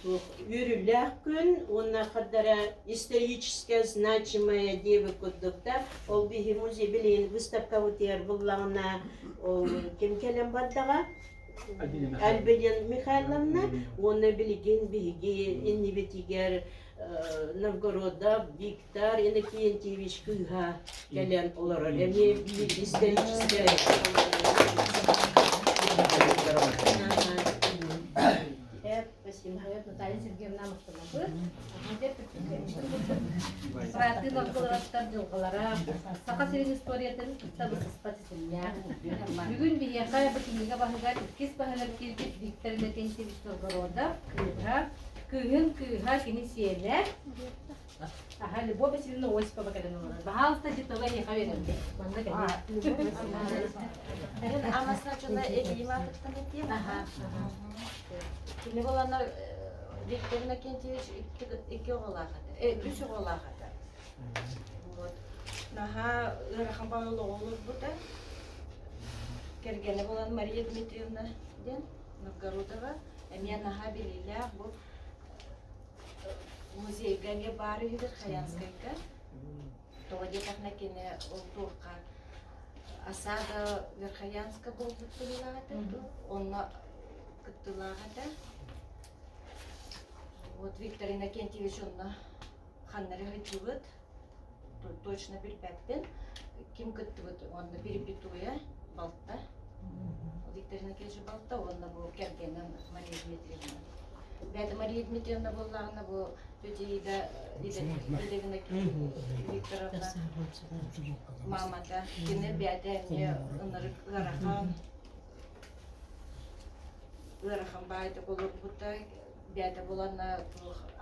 туох үөрүүлээх күн уонна хардара историческое значимое диэбит курдук да ол биһи музей билигин выставкабытыгар буллаҕына ол ким кэлэн бардаҕа Альбина Михайловна уонна билигин биһиги иннибитигэр Новгородов Виктор Иннокентьевич кыыһа кэлэн олорор. Эмиэ биир историческай. Спасибо. Наталья Сергеевна махтанабыт. Братыы Новгородтар дьылҕалара Саха сирин историятын кытта быстыспат ситимнээх. Бүгүн биһиэхэ бу кинигэ баһыгар иккис баһыгар киирбит Виктор Иннокентьевич Новгородов кыыһа Кыыһын кыыһа кини сиэнэ. Аха, Любовь Васильевна Осипова кэлэн олорор. Баһаалыста дьытала эһиэхэ биэрэммит. Манна кэлин. Мен амасына чуна эбиим атыттан этием. Кини болана Виктор Иннокентьевич икки оҕолоох этэ. Үс оҕолоох этэ. Вот. Наһаа ыарахан баҕайы олорбута. Кэргэнэ болан Мария Дмитриевна диэн Новгородова. Эмиэ наһаа билиилээх бу. Музейга эмиэ баар үһү Верхоянскайга. Тоҕо диэтэххинэ кини ол туохха осада Верхоянска буолбут быһыылаах этэ дуу, онно кыттыылаах этэ. Вот Виктор Иннокентьевич онно ханна эрэ сылдьыбыт, точно билбэппин. Ким кыттыбыт уонна Перепетуя балта, Виктор Иннокентьевич балта уонна бу кэргэнэ Мария Дмитриевна. Бэйэтэ Мария Дмитриевна буоллаҕына бу тетя Ида Ида Викторовна маамата кини бэйэтэ эмиэ ынырык ыарахан ыарахан баайдык олорбута бэйэтэ буланна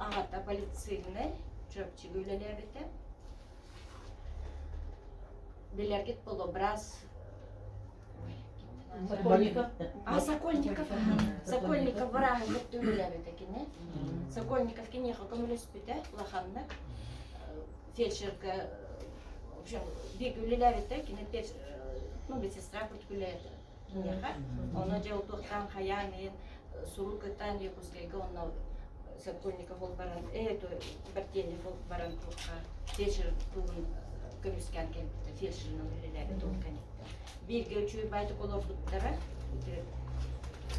аҕата политсыыльнай Чурапчыга үлэлээбитэ билэргит полобраз Сокольников. А, Сокольников. Сокольников бырааһын кытта үлэлээбитэ кини. Сокольников киниэхэ көмөлөспүтэ улаханнык. Фельдшерка, в общем, бииргэ үлэлээбитэ, кини ну, медсестра курдук үлэлээбитэ киниэхэ. Ону дьэ утуохтаан хайаан иһин сурук ытан Якутскайга онно Сокольников ол баран, Бартенев ол баран туохха фельдшер тугун көмүскээн кэлбитэ, фельдшеринэн үлэлээбит ол кэнниттэн. Бииргэ үчүгэй баайдык олорбуттара,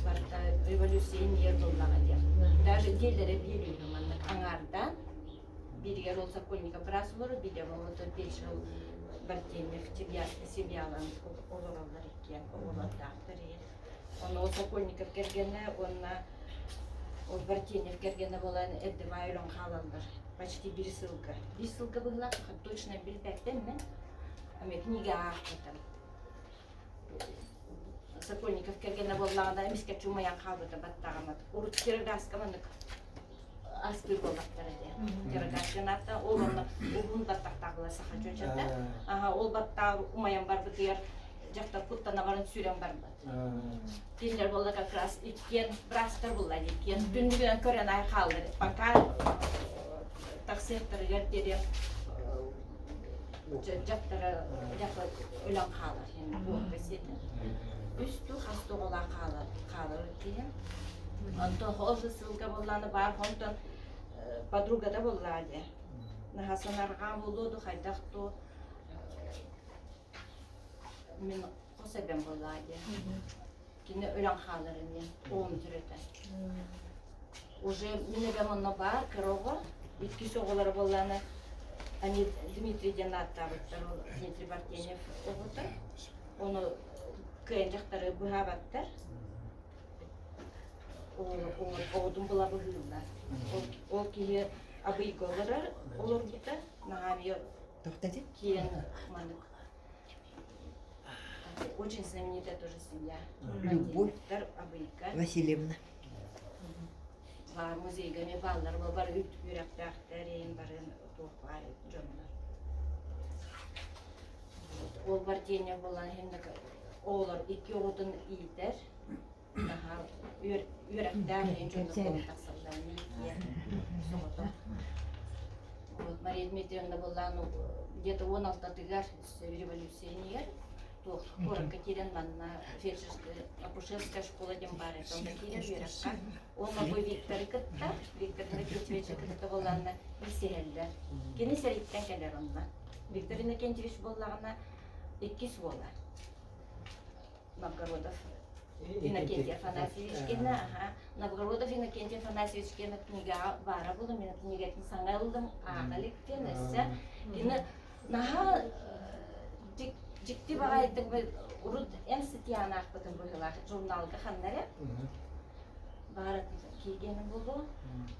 барыта революция иннигэр буоллаҕа диэн. Даже дьиэлэрэ биир үһү маннык аҥаардаан, бииригэр ол Сокольников быраас олорор, бииригэр ол фельдшер ол Бартенев семьялаан олороллор иккиэн оҕолордоохтор. Онно ол Сокольников кэргэнэ уонна ол Бартенев кэргэнэ буолан эрдэ баай өлөн хаалаллар. Почти биир сылга. Биир сылга быһыылаах, точно билбэппин мен. Ами книга аахпытым. Сокольников кэргэнэ буоллаҕына эмискэ чумайан хаалбыта баттаҕамат. Урут киргаска маннык астыыр буоллахтара дии. Киргаска наата ол онно уһун баттахтаах була саха чүөчэтэ. Аха ол баттаҕар умайан барбытыгар дьахтар куттана баран сүүрэн барбыт. Кинилэр буолла как раз иккиэн быраастар булла иккиэн түннүгүнэн көрөн ай хааллар. Пока тахсыахтарыгар диэри дьахтара дьахтар өлөн хаалар буолка сиэтин. Үс ту хас тоҕолаах хаалар хаалар киһи. Онтон ол сылга буоллааны баар онтон подругата буоллаа дии. Наһаа санарҕаан буолуо ду хайдах ту мин хос эбэм буоллаа дии. Кини өлөн хаалар эмиэ оҕом төрөтө. Уже мин эбэм онно баар кыра оҕо, иккис оҕолоро буоллаана они Дмитрий диэн ааттаабыттар, ол Дмитрий Бартенев оҕото. Ону кыайан дьахтары быһаабаттар. Оҕотун була быһыыллар. Ол киһи абыйга олорор, олорбута, наһаа эмиэ киэн маннык Очень знаменитая тоже семья. Любовь Васильевна. Баар музейга эмиэ бааллар, бары үөрэхтээхтэр, бары туох баар дьоннор. Ол Бартенев буолан оҕолор икки оҕотун иитэр, наһаа үөрэхтээх иһин дьоннор буолан тахсаллар соҕотох. Вот Мария Дмитриевна буоллаан где-то 16-тыгар революция иннигэр туох куоракка киирэн манна фельдшерская акушерская школа диэн баар этэ онно киирэн үөрэххэ уонна бу Викторы кытта Виктор Иннокентьевичи кытта буоллаанна билсиһэллэр. Кини сэрииттэн кэлэр онно. Виктор Иннокентьевич буоллаҕына иккис уола. Новгородов Иннокентий Афанасьевич кэннэ, аха, Новгородов Иннокентий Афанасьевич кэннэ книгаҕа баара буолла, мин книгатын саҥа ыллым, ааҕа иликтин өссө. Кини наһаа дьикти баҕайытык урут эн статьяны аахпытым быһыылаах журналга ханна эрэ баар кииргэним буолуо.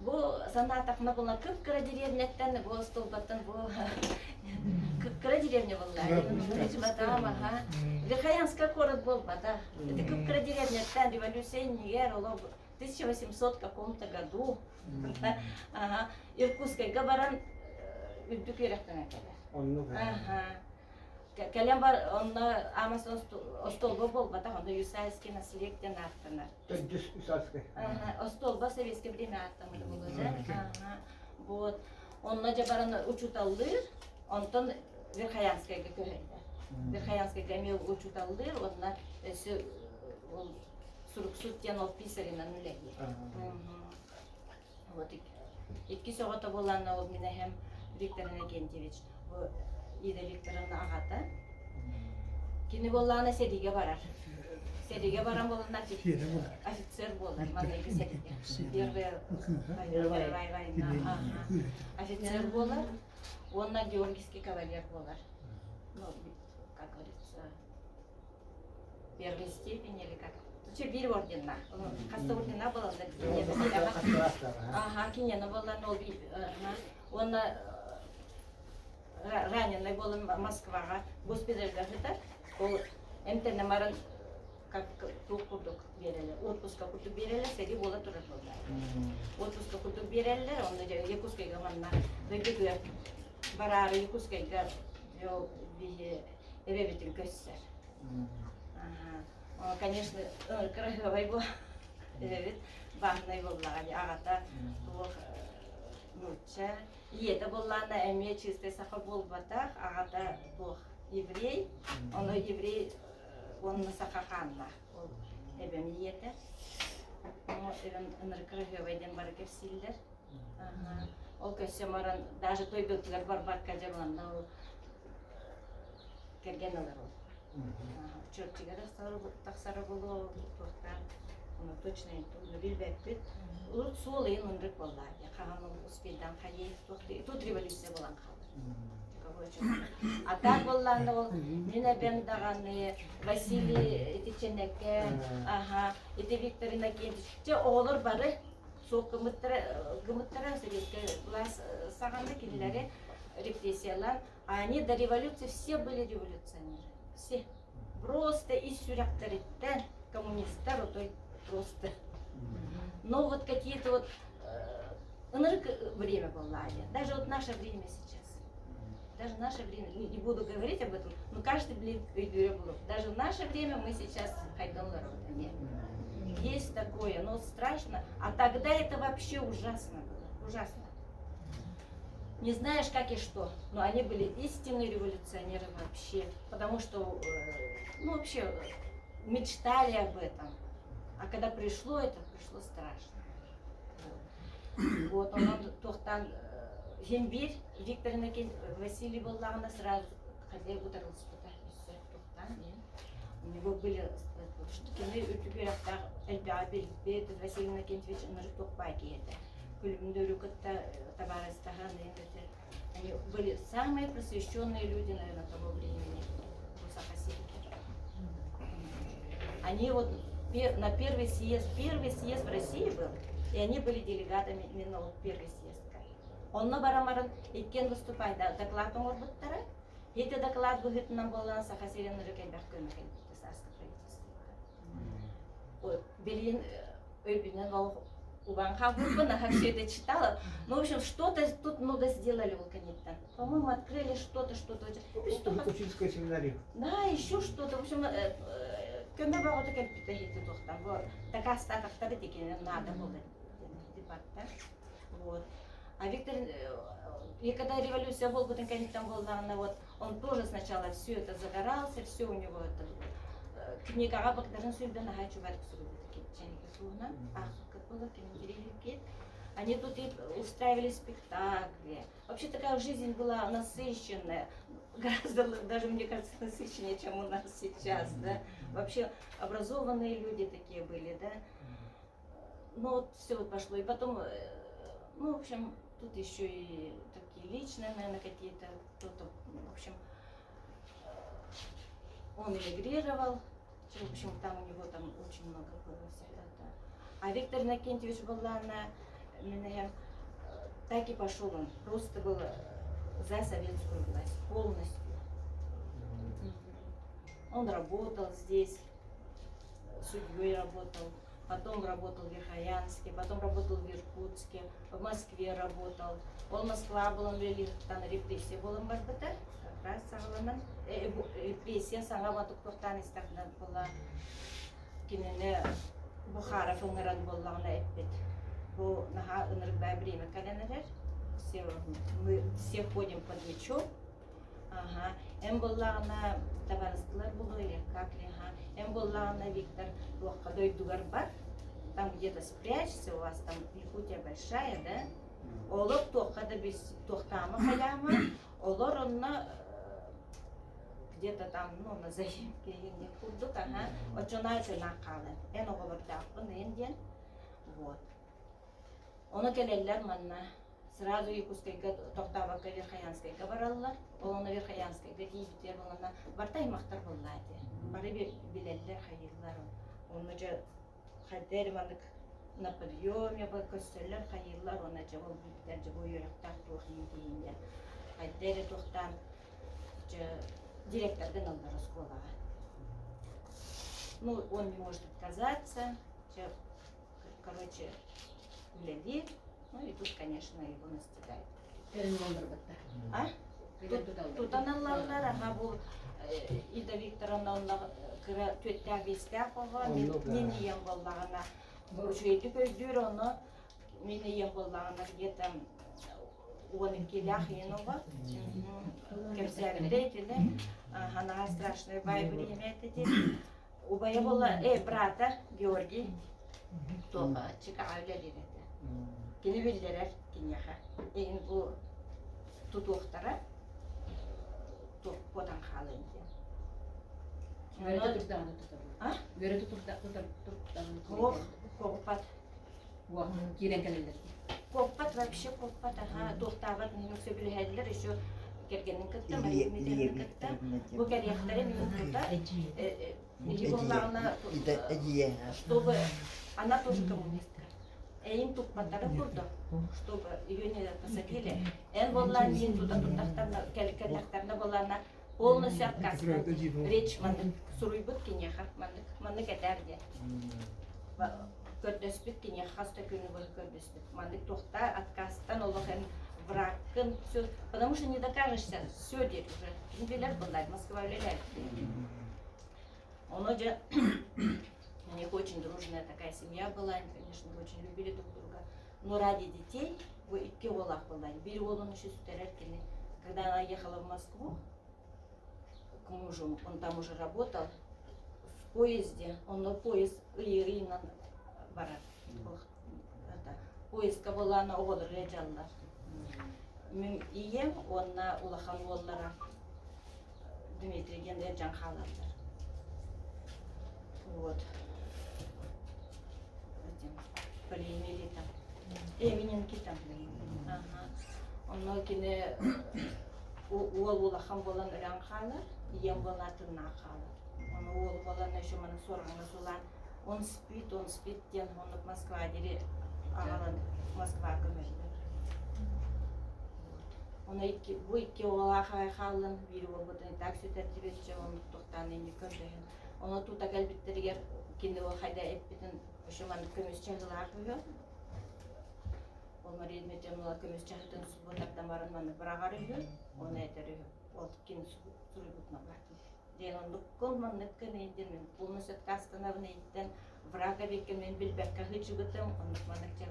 Бу санаатахпына буолла кып-кыра деревняттан бу остуолбаттан бу кып-кыра деревня буолла. Аха. Верхоянская куорат буолбатах. Это кып-кыра деревняттан революция иннигэр олох 1800 каком-то году ага, Иркутскайга баран үрдүк үөрэхтэнэн кэлэр. Оннук. Аха. Кэлэн бар онно Амос остуолба буолбатах, онно Юсайский наследие диэн ааттанар. Төрдүс Юсайский. Остуолба советское время ааттаммыта буолуо Ага. Вот. Онно дьэ баран учууталлыыр, онтон Верхоянскайга көһөллөр. Верхоянскайга эмиэ учууталлыыр, уонна өссө ол суруксут диэн ол писарынан үлэлиир. Вот. Иккис оҕото буолан ол мин эһэм Виктор Иннокентьевич, бу Ида Викторовна аҕата. Кини буоллаҕына сэриигэ барар. Сэриигэ баран буоллаҕына офицер буолар, маҥнайгы сэриигэ. Первая война, ага. Офицер буолар уонна Георгиевский кавалер буолар. Ну, как говорится, первой степени или как. Че биир орденнаах. Хаста ордена буолаллар. Ага, киниэне буолан ол уонна раненый буолан Москваҕа госпитальга сытар. Ол эмтэнэ баран как туох курдук биэрэллэр, отпуска курдук биэрэллэр, сэрии буола турар буолла. Отпуска курдук биэрэллэр, онно Якутскайга манна дойдутугар бараары Якутскайга биһи эбэбитин көссөр. Ага. Конечно, кыраһыабай бу эбэбит бааһынай буоллаҕа дии аҕата туох нуучча ийэтэ буоллаҕына эмиэ чистай саха буолбатах аҕата туох еврей ону еврей уонна саха хааннаах ол эбэм ийэтэ эбэм ынырык кыраһыабай диэн бары кэпсииллэр ол көссө баран даже дойдутугар барбакка дьэ манна ол кэргэн ылар ол Чөрчигэр тахсара буолуо туохтаах ону точно билбэппит. Урут суол ыйын ынырык буолла хаһан ол успейдан хайыы тут революция буолан хаалар. А так буоллаҕына ол мин эбэм даҕаны Василий ити Чэнэкэ, аха, ити Виктор Иннокентьевич, чэ оҕолор бары суох гыммыттара гыммыттара советскай власть саҕана кинилэри репрессиялаан А они до революции все были революционеры. Все. Просто ис сүрэхтэриттэн коммунистар отой просто. Но вот какие-то вот ынырык время было, даже вот наше время сейчас. Даже наше время, не, не буду говорить об этом, но каждый, блин, өйдүүрэ булуп. Даже в наше время мы сейчас хайдаллар Есть такое, но страшно. А тогда это вообще ужасно было. Ужасно. Не знаешь, как и что, но они были истинные революционеры вообще, потому что, ну, вообще мечтали об этом. А когда пришло это, пришло страшно. Вот, он туохтан син биир Виктор Иннокентьевич Василий буоллаҕына сразу хозяй утарылыспыта өссө туохтан у него были кини үрдүк үөрэхтээх элбэҕи билбит Василий Иннокентьевич ынырык туохпай киһи этэ Күлүмнүүрү кытта табаарыстаһан они были самые просвещенные люди, наверное, того времени в Саха сиригэр. Они вот на первый съезд в России был, и они были делегатами именно вот первый съездка. Онно баран иккиэн выступайда доклад оҥорбуттара. Ити доклад быһыытынан буолан Саха сирин ырык элбэх көмө кэлбитэ царское правительство. Билигин өйбүнэн ол убан хаалбыппын, ага все это читала. Ну, в общем, что-то тут много сделали ол кэнниттэн. По-моему, открыли что-то, что-то. Учительскую семинарию. Да, еще что-то. В общем, көмө бөҕөтө кэлбитэ иһити туохтан. Бу дакаастаатахтары тикинэн наада буолла дебаттар. Вот. А Виктор, и когда революция буолбутун кэнниттэн буоллаҕына, вот он тоже сначала все это загорался, все у него это книгаҕа быктарын сүүрдэн аһаа чугатык суруйбут кипчэники суунан аахпыккыт буолар кэминтириэһиргиэт. Они тут и устраивали спектакли. Вообще такая жизнь была насыщенная, гораздо даже, мне кажется, насыщеннее, чем у нас сейчас, да. Вообще образованные люди такие были, да. Ну вот все вот пошло. И потом, ну, в общем, тут еще и такие личные, наверное, какие-то, кто-то, в общем, он эмигрировал, в общем, там у него там очень много было все это. А Виктор Иннокентьевич буоллаҕына, так и пошел он, просто был за советскую власть полностью. Он работал здесь, судьей работал, потом работал в Верхоянске, потом работал в Иркутске, в Москве работал. Ол Москва буолан үлэлииртан репрессия буолан барбыта, как раз саҕаланан, репрессия саҥа батуктуохтаан истэхинэ була кинини Бухаров ыҥыран буоллаҕына эппит. Бу наһаа ынырык баа время кэлэн эрэр. Все, мы все ходим под мечом. Ага. Эн буоллаҕына табаарыстылар буолуо или как ли, ага. Эн буоллаҕына Виктор туохха дойдугар бар, там где-то спрячься, у вас там Якутия большая, да? Олор туохха да бис туохтаама хайаама, олор онно где-то там, ну, на заимке курдук, аха, оччоно сынаах хаалан, эн оҕолордоохпун эн диэн, вот. Ону кэлэллэр манна, сразу Якутскайга тохтообокко Верхоянскайга бараллар, ол онно Верхоянскайга тиийбитигэр буоланна барыта аймахтар буоллаа этэ. Бары билэллэр, хайыыллар. Онно дьэ хайда эрэ маннык на подъеме көстөллөр, хайыыллар уонна дьэ ол бииттэр дьэ бу үөрэхтээх туох иһин киһин диэн хайда эрэ туохтаан дьэ директоргын ыллар оскуолаҕа. Ну, он не может отказаться. Дьэ, короче, үлэлиир. Ну и тут, конечно, его настигает. А? Тутан ыллаллар, аха бу Ида Викторовна онно кыра түөттээх-биэстээх оҕо, мин ийэм буоллаҕына үчүгэйдик өйдүүр, ону мин ийэм буоллаҕына где-то 12-лээх ийэн оҕо кэпсээбитэ итини ханаҕа страшный бай время этэ Убайа буолла, брата Георгий туох Чикаго үлэлиир этэ. Кини биллэрэр киниэхэ. Эйин бу тутуохтара туох куотан хаалыан диэн. Үөрэтэ турдаҕына тутар. А? Үөрэтэ турдаҕына Туох куоппат. Киирэн кэлэллэр. Куоппат вообще куоппат аха туохтаабат мин сөбүлэһэллэр еще кэргэнин кытта Мария Дмитриевна кытта бу кэлиэхтэрин тута Или буоллаҕына чтобы она тоже коммунистка эйин туппаттарын курдук чтобы ее не посадили эн буоллаан диин тута туттахтарына кэллэхтэринэ буоллаана полностью отказ речь маннык суруйбут киниэхэ маннык маннык этээр диэн көрдөспүт киниэхэ хас да күнү быһа көрдөспүт маннык туохта отказтан олох эн врагкын все потому что не докажешься все диэт уже ким билэр быллар Москва үлэлээбит Оно же у них очень дружная такая семья была, они, конечно, очень любили друг друга. Но ради детей, бу икки уолаах была, биир уолун еще сүтэрэр кини. Когда она ехала в Москву к мужу, он там уже работал, в поезде, он на поезд ыйы-ыйынан барар. Это, поездка буолаана оҕолор дьаллар. Мин ийэм уонна улахан уоллара Дмитрий диэн эрдьэн хаалаллар. Вот. Этим полиэмилитом. Эмининкитом. Ага. Онно кини уол улахан буолан өлөн хаалар, ийэм буолан тыыннаах хаалар. Ону уол буолан еще маны суорҕаҥҥа сулаан он спит, он спит диэн оннук Москва диэри аҕалан Москва көмөллөр. Оны икки, бу икки уолаах аҕай хааллын, биир уолбутун так сүтэрдибит, дьэ оннук тохтоон инник көрдөһөн. Ону тута кэлбиттэригэр кини ол хайда эппитин еще маннык көмүс чаһылаах үһү. Ол Мария Дмитриевна көмүс чаһытын субботардан баран маннык быраҕар үһү, оны этэр үһү. Ол кини суруйбутунан бар. Диэн оннуккун манныккын диэн мин полностью отказтанабын эйиттэн враг эбиккин мин билбэккэ сылдьыбытым оннук маннык дьэ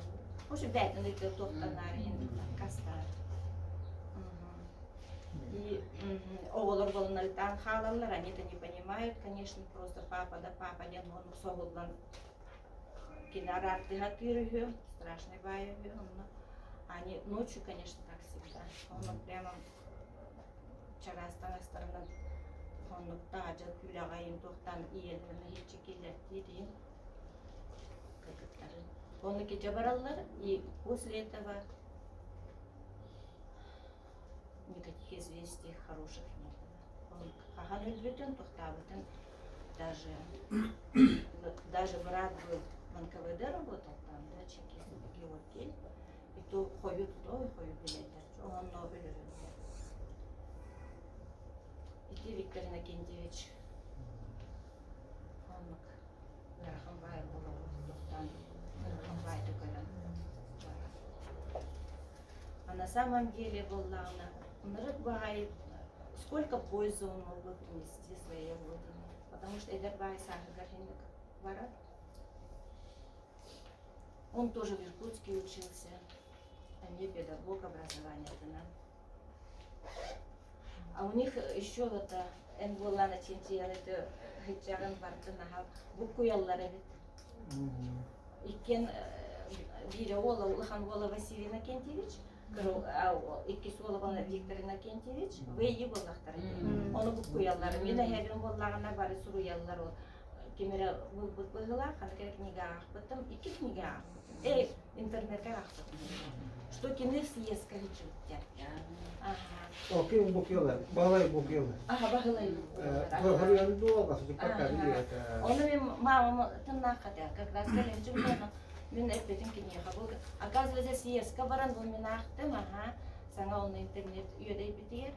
в общем бээтин ыйга туохтанаар иһин отказтаар и оҕолор болунарытаан хаалаллар они это не понимают конечно просто папа да папа диэн оннук соһуллан кини араартыһа тыыр үһү страшный баай үһү онно они ночью конечно как всегда онно прямо чараас таҥастарынан оннуктаах дьыл күүлэҕэйин туохтаан ийэлэрин иһиччи киллэртиир иһин кыргыттарын. Ону кичэ бараллар и после этого никаких известий хороших не было. Он хаһан өлбүтүн, тохтаабытын даже даже брат был в НКВД работал там, да, чекист Георгий, и то хойут, той хойут билэллэр. Онно өлөрөллөр. Ити Виктор Иннокентьевич оннук ыарахан баай олоҕу тохтоон ыарахан баайды көрөн барар. А на самом деле буоллаҕына ынырык баай сколько пользы он мог бы принести своей родине, потому что эдэр баай сааһыгар инник барар. Он тоже в Иркутске учился, а не педагог образованиетынан. А у них еще вот эн буоллаана чинчийэн это хыччаҕын бартын аһал буккуйаллар эбит. Иккиэн. Биирэ уола, улахан уола Василий Иннокентьевич, иккис уола Виктор Иннокентьевич, ВИ буоллахтара. Ону буккуйаллар. Мин эһэбин буоллаҕына бары суруйаллар ол. Ким эрэ булбут быһыылаах, ханнык эрэ книга аахпытым, икки книга аахпытым. Эй, интернетке аахпытым. Что кини съездка хичуття. Ага. О, ким букелар? Балай букелар. Ага, баһылай. Хоруйан дуолга суппакка билиэт. Ону мен мамам тыннааххата, как раз кэлэн дьыллана мин эппитим киниэхэ бу оказывается съездка баран бу мин аахтым, ага, саҥа онно интернет үөдэйбитигэр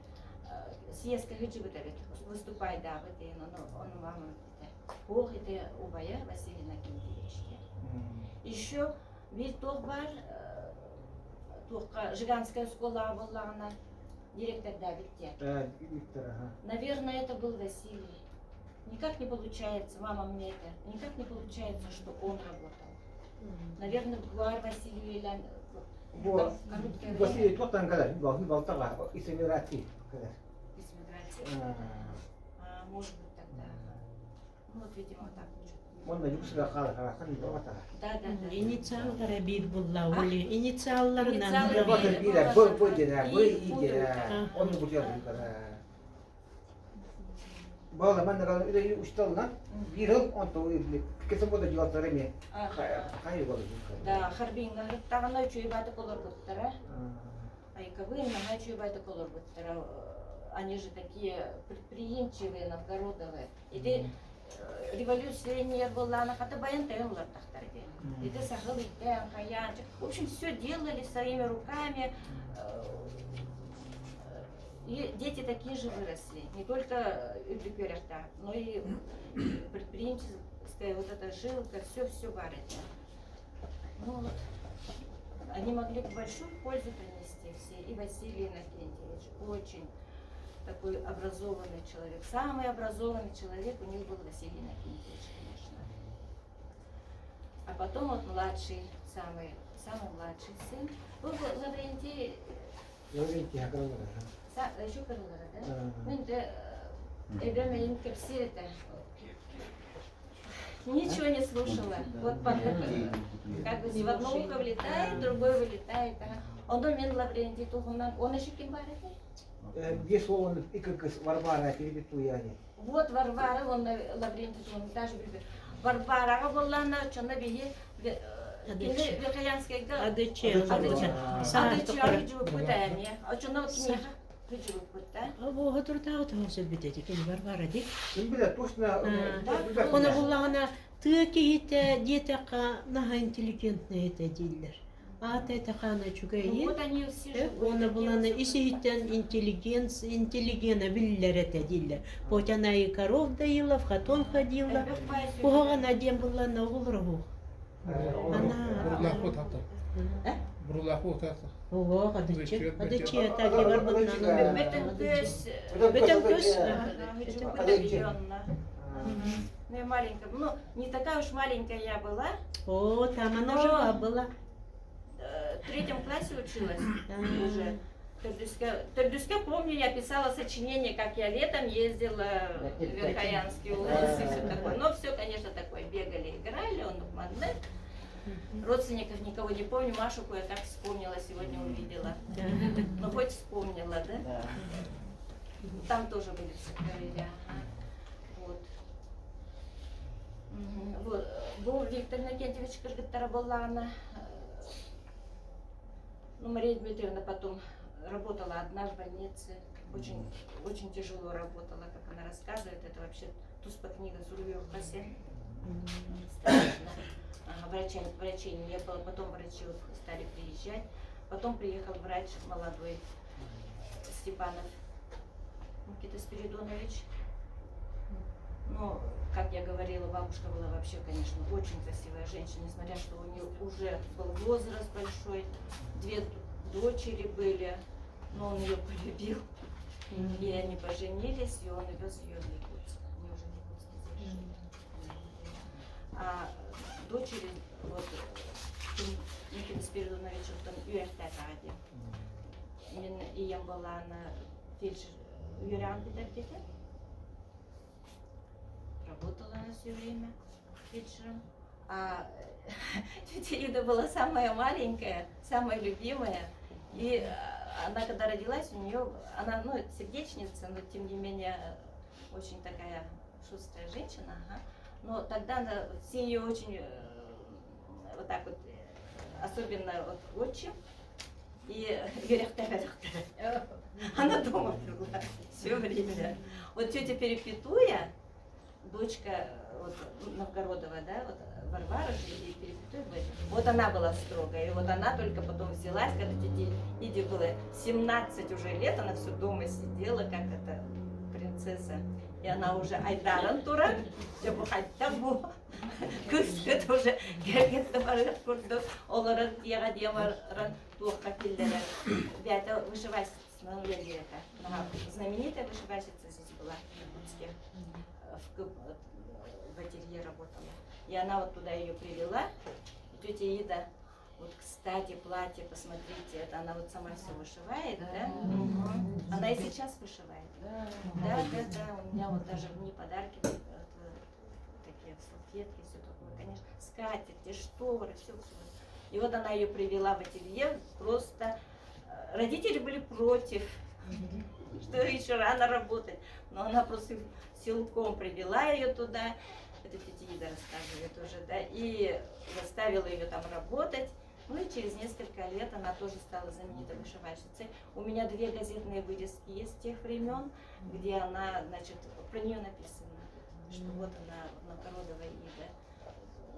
съездка хичубут эбит, выступайдаабыт диэн ону ону мамам эппитэ. Ох, ити убайа Василий Иннокентьевич диэн. Еще биир туох баар туохха Жиганская школа буоллаҕына директордаабыт диэн. Виктор, ага. Наверное, это был Василий. Никак не получается, мама мне это, никак не получается, что он работал. Наверное, Гуар Василий Лян... Бу Василий туохтан кэлэр? Балтаҕа Исемирати кэлэр. Исемирати? А, может быть тогда. Ну вот, видимо, так. Онно юксуга хаалар харахан баҕатара. Да, да, да. Инициаллара биир булла ули. Инициалларынан. Бата биирэ бу бу дена бу и дена онну бутуя Бала манна калан үлэ устална биир хыл онто кесен бода дьуаттара эме хай болу. Да, Харбинга хыттаҕына үчүгэй баатык олорбуттара. Айкабы наһаа үчүгэй баатык олорбуттара. Они же такие предприимчивые, новгородовые. Ити революция иннигэр буоллаҕына хата баян тойон олортохтор ити. Ити сахал иттээн, хайаан. В общем, все делали своими руками. И дети такие же выросли. Не только үрдүк үөрэхтээх, но и предприимческая вот эта жилка, все-все бар это. Ну вот, они могли большую пользу принести все. И Василий Иннокентьевич очень такой образованный человек. Самый образованный человек у них был Василий Иннокентьевич, конечно. А потом вот младший, самый, самый младший сын, был Лаврентий Лаврентий Хакалара. Еще Кырылара, да? Мен де эбэм эйин кэпсиир этэ. Ничего не слушала. Вот под, как бы в одно ухо влетает, другое вылетает. Онон мен Лаврентий туһунан он еще ким бар этэй? Биэс уолун икки кыз Варвара кирбит туяни. Вот Варвара, он Лаврентий туһунан даже билбит. Варвараҕа буоллаана оччоно биһи кини Верхоянскайга Адычы. Адычы. Адычы жууппут эмиэ. Оччоно киниэхэ жууппут да. Буоха туртааҕы туһун сөлбүт эти кини Варвара ди. Ким билэр точно Оны буллаҕына тыа киһитэ диэтэххэ наһаа интеллигентный этэ дииллэр. Аата этэхаана үчүгэйин. Уонна буланы ис-иһиттэн интеллигенц, интеллигена биллэр этэ дииллэр. Хоть она и коров доила, в хатон ходила. Куһаҕана диэн буллана оҕолор оһуох. Ана Бурлаах утахтар. Бурлаах утахтар. Оҕо адычы. Адычы это бар Бөтөн көс. Бөтөн көс. Ну, я маленькая. Ну, не такая уж маленькая я была. О, там она жива была. В третьем классе училась уже. Төрдүскэ помню, я писала сочинение, как я летом ездила в Верхоянский улус и все такое. Но все, конечно, такое. Бегали, играли, он маннык. Родственников никого не помню. Машу кое-как вспомнила, сегодня увидела. Ну, хоть вспомнила, да? Там тоже были все ага. Вот. Вот. Бу Виктор Иннокентьевич кыргыттара буоллаҕына, ну, Мария Дмитриевна потом работала одна в больнице, очень, очень тяжело работала, как она рассказывает, это вообще туспа книга суруйуохха Страшно. Ага, врача, врачей не было, потом врачи стали приезжать. Потом приехал врач молодой Степанов Никита Спиридонович. Но, как я говорила, бабушка была вообще, конечно, очень красивая женщина, несмотря что у нее уже был возраст большой, две дочери были, но он ее полюбил. И они поженились, и он увез ее в Якутск. Они уже в Якутске здесь жили. А дочери, вот, Никита Спиридонович, оттон үөрэхтээх Мин ийэм буоллаҕына фельдшер үөрэҕин бүтэрбитэ. Работала она все время фельдшером. А тетя Ида была самая маленькая, самая любимая. И она когда родилась, у нее, она, ну, сердечница, но тем не менее очень такая шустрая женщина. Ага. Но тогда она, все ее очень вот так вот, особенно вот отчим, и она дома была все время. Вот тетя Перепетуя, дочка вот, Новгородова, да, вот Варвара же и Перепетуя, вот она была строгая, и вот она только потом взялась, когда тете Иде было 17 уже лет, она все дома сидела, как это принцесса. И она уже айдаран туран, дьэ бу хайдах бу кыыскыт уже кэргэн барыах курдук олорон тиэҕэ диэн баран туохха киллэрэр. Бэйэтэ вышивальщицанан үлэлиир этэ. Знаменитая вышивальщица здесь была в Якутске. В, в ателье работала. И она вот туда ее привела. И тетя Ида, вот, кстати, платье, посмотрите, это она вот сама все вышивает, да? Она и сейчас вышивает. Да, да, да, у меня вот даже мне подарки, вот, такие салфетки, все такое, конечно, скатерти, шторы, все, все. И вот она ее привела в ателье, просто родители были против, что еще рано работать, но она просто силком привела ее туда, это тетя Ида рассказывает уже, да, и заставила ее там работать. Ну и через несколько лет она тоже стала знаменитой вышивальщицей. У меня две газетные вырезки есть с тех времен, где она, значит, про нее написано, что вот она, Новгородова Ида,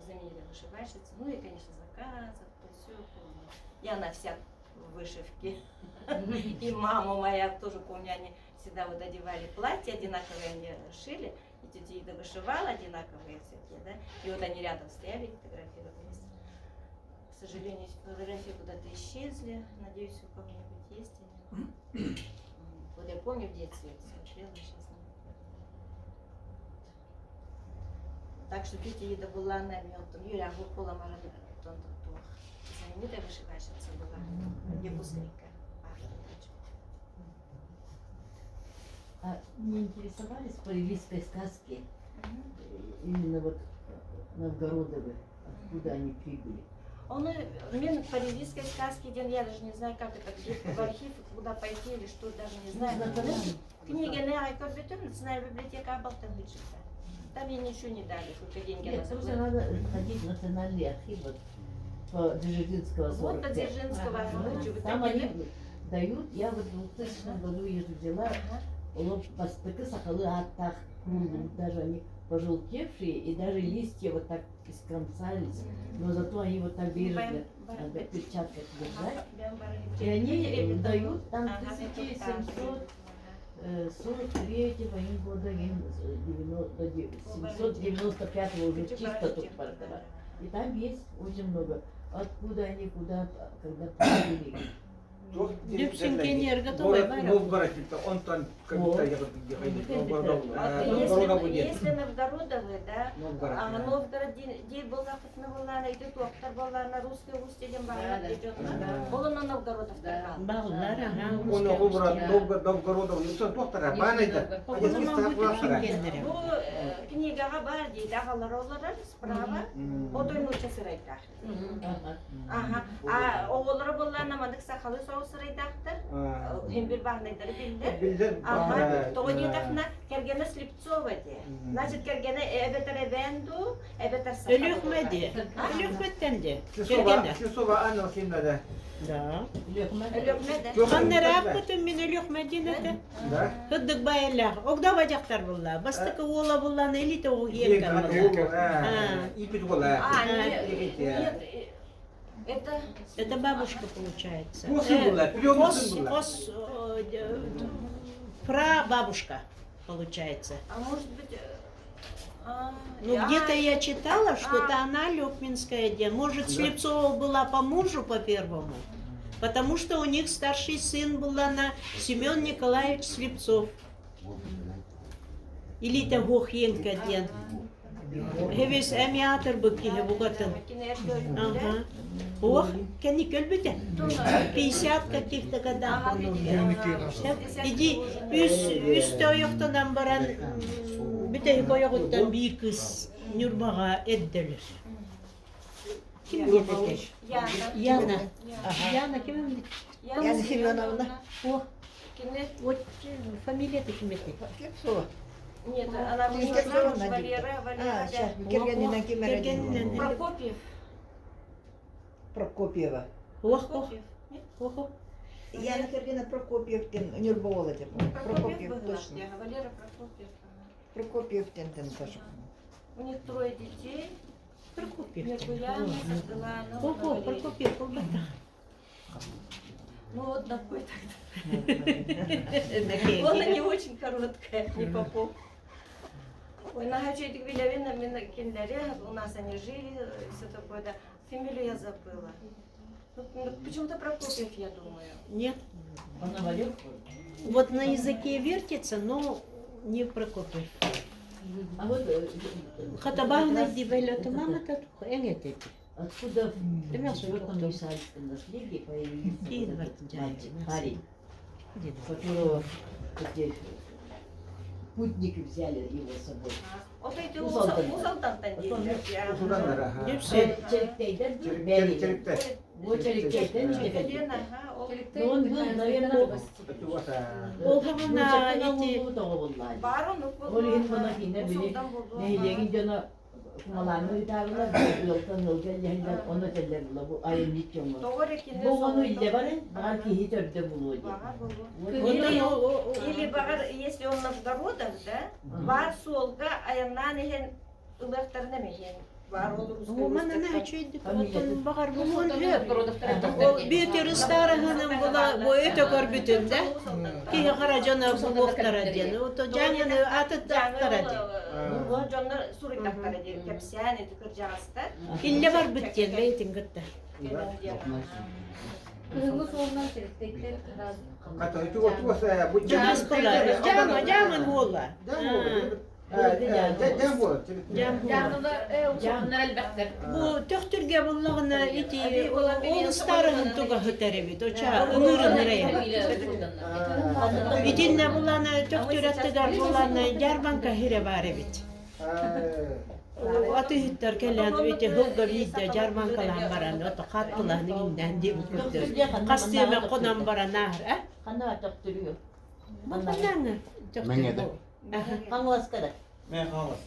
знаменитая вышивальщица. Ну и, конечно, заказов, то все помню. И она вся в вышивке. И мама моя тоже, помню, они всегда вот одевали платья одинаковые, они шили, и тетя Ида вышивала одинаковые всякие, да, и вот они рядом стояли, фотографировались. К сожалению, эти фотографии куда-то исчезли, надеюсь, у кого-нибудь есть они. Вот я помню в детстве смотрела, сейчас не Так что тетя Ида была на мертвом. Юля Гукула знаменитая вышивальщица была, якутская. А не интересовались по ревизской сказке именно вот Новгородовы, откуда они прибыли? Он мин по ревизской сказке диэн, я даже не знаю, как это, где в архив, куда пойти или что, даже не знаю. Книги на компьютер, национальная библиотека Абалтан Там ей ничего не дали, только деньги Нет, она просто надо ходить в национальный архив вот, по Дзержинского 45. Вот по Дзержинского. Ага. Там они дают, я вот в 2000 году ее взяла, ага. Бастакы сахалыы ааттаах даже они пожелтевшие и даже листья вот так искромсались, но зато они вот так бережно, надо в перчатках держать. И они дают там 1743 года, 795 уже чисто тут продавать. И там есть очень много. Откуда они, куда, когда прибыли. Дүпсүн кенерге готовый Новгород, онтон Если Новгородовы, да, а Новгород дей был буоллаана ити туохтар буоллаана русский устье диэн баҕана Ол онно Новгородовтар Бааллар, аха. Новгород, Новгородов, туохтара, баанайда. Бу книгаҕа баар дии, аҕалар олорор справа, отой нуучча сырайдаах. Аха. А оҕолоро буоллаана маннык сахалыы соҕус сырайдаахтар, хин бир бааһынайдары биллэр. Биллэр. Аха. Тоҕо диэтэххинэ, кэргэнэ Слепцова дии. Значит, кэргэнэ эбэтэр эбээн дуу, эбэтэр саха Өлүөхмэ дии. Өлүөхмэттэн дии. Кэргэнэ. Слепцова Анна Васильевна да. Да. Өлүөхмэ да. Ханнараах мин Өлүөхмэ диэн этэ. Да. Хыддык байылаах. Огда бажактар булла. Бастакы уола булланы элите оҕу буолла. Ипит буолла. А, нет, нет, это... Это бабушка получается. Хос буолла, Хос, хос, прабабушка получается. А может быть... Ну, где-то я читала, что-то она Лёкминская, где. Может, Слепцова была по мужу по первому, потому что у них старший сын был она Семен Николаевич Слепцов. Или это Гохенко диэн. Хевес эмиатор бу киһи бугатын. Ага. Ох, кени көлбүтэ. 50 каких-то годах он умер. Иди үс үс ойохтонан баран бүтэһик ойоҕуттан биир кыс Ньурбаҕа эрдэлэр. Ким диэн этэй? Яна. Яна. Яна ким? Яна Семеновна. О, Кини вот фамилия-то ким этэй? Слепцова. Нет, она вышла замуж, Валера, Валера. А, сейчас, кэргэнинэн ким эрэ Кэргэнинэн. Прокопьев. Прокопьева. Ох, ох, ох. Яна кэргэнэ Прокопьев диэн Ньурба уола диэн. Прокопьев Прокопьев, был, точно. Валера Прокопьев. Прокопьев диэнтэн Саша. У них трое детей. Прокопьев. Миргуяна, Саргылана, Ох, ох, Прокопьев, полбата. Ну вот такой тогда. Он не очень короткая, не Попов. Ой, на Хачетик Вилявина, у нас они жили, все такое, да. Фамилию я забыла. Ну, почему-то Прокопьев, я думаю. Нет. Пономарев? Вот на языке вертится, но не Прокопьев. А вот Хатабагна дивелята мама татуха эңетети. Откуда в четвертом Исаакиевском наследии появился вот этот мальчик, парень, которого эти путники взяли его с собой. Вот эти Узалдан. Узалдан Дюпсе. Чериктейден бери. Черикте. Вот Чериктейден Лена, ага, ол Ну, он был, наверное, Ол хагана эти Бар ону Ол иһин монахине били нэһилиэгин дьоно кумалааны ыытаарылар, ыалтан ыалга илдьэһэллэр, ону этэллэр була бу айанньыт дьоҥҥо. Бу оҕону илдьэ баран, баҕар киһи төрдө булуо диэн. Или баҕар, если он Новгородов, да, бар суолга айаннаан иһэн ылыахтарына эмиһин. Бар ол Манана хачуйдык оттон баҕар булуон хөп. Ол бүүтер ыстаарыһынан була бу өтө көрбүтүн да. Киһи хара дьоно булуохтара диэн. Ото дьаҥаны атыттаахтара диэн. Дьоннор суруйдахтара диэн кэпсээн ити кырдьаҕастар. Иллэ барбыт диэн бэйтин кытта. Кыһыҥҥы суолунан Чериктейтен Дьаас була. Дьаама, дьааман буола. Дьаам буола. Дьаам буола. Бу төхтүргэ буллаҕына ити ол ыстаарыһын туга сытар эбит. Оча ынырын ырайа. Итиннэ булана төхтүр аттыгар булана дьаарбаҥка сирэ баар эбит. Атыыһыттар кэлэн ити сылга биирдэ дьаарбаҥкалаан баран ото хааттылаһын иҥнээн диэбит курдук. Хас тиэмэ хонон баран ааһар а? Ханна төхтүрүө? Маннаҥы Мэҥэдэ. Хаҥаласка да. Мен Хаҥалас.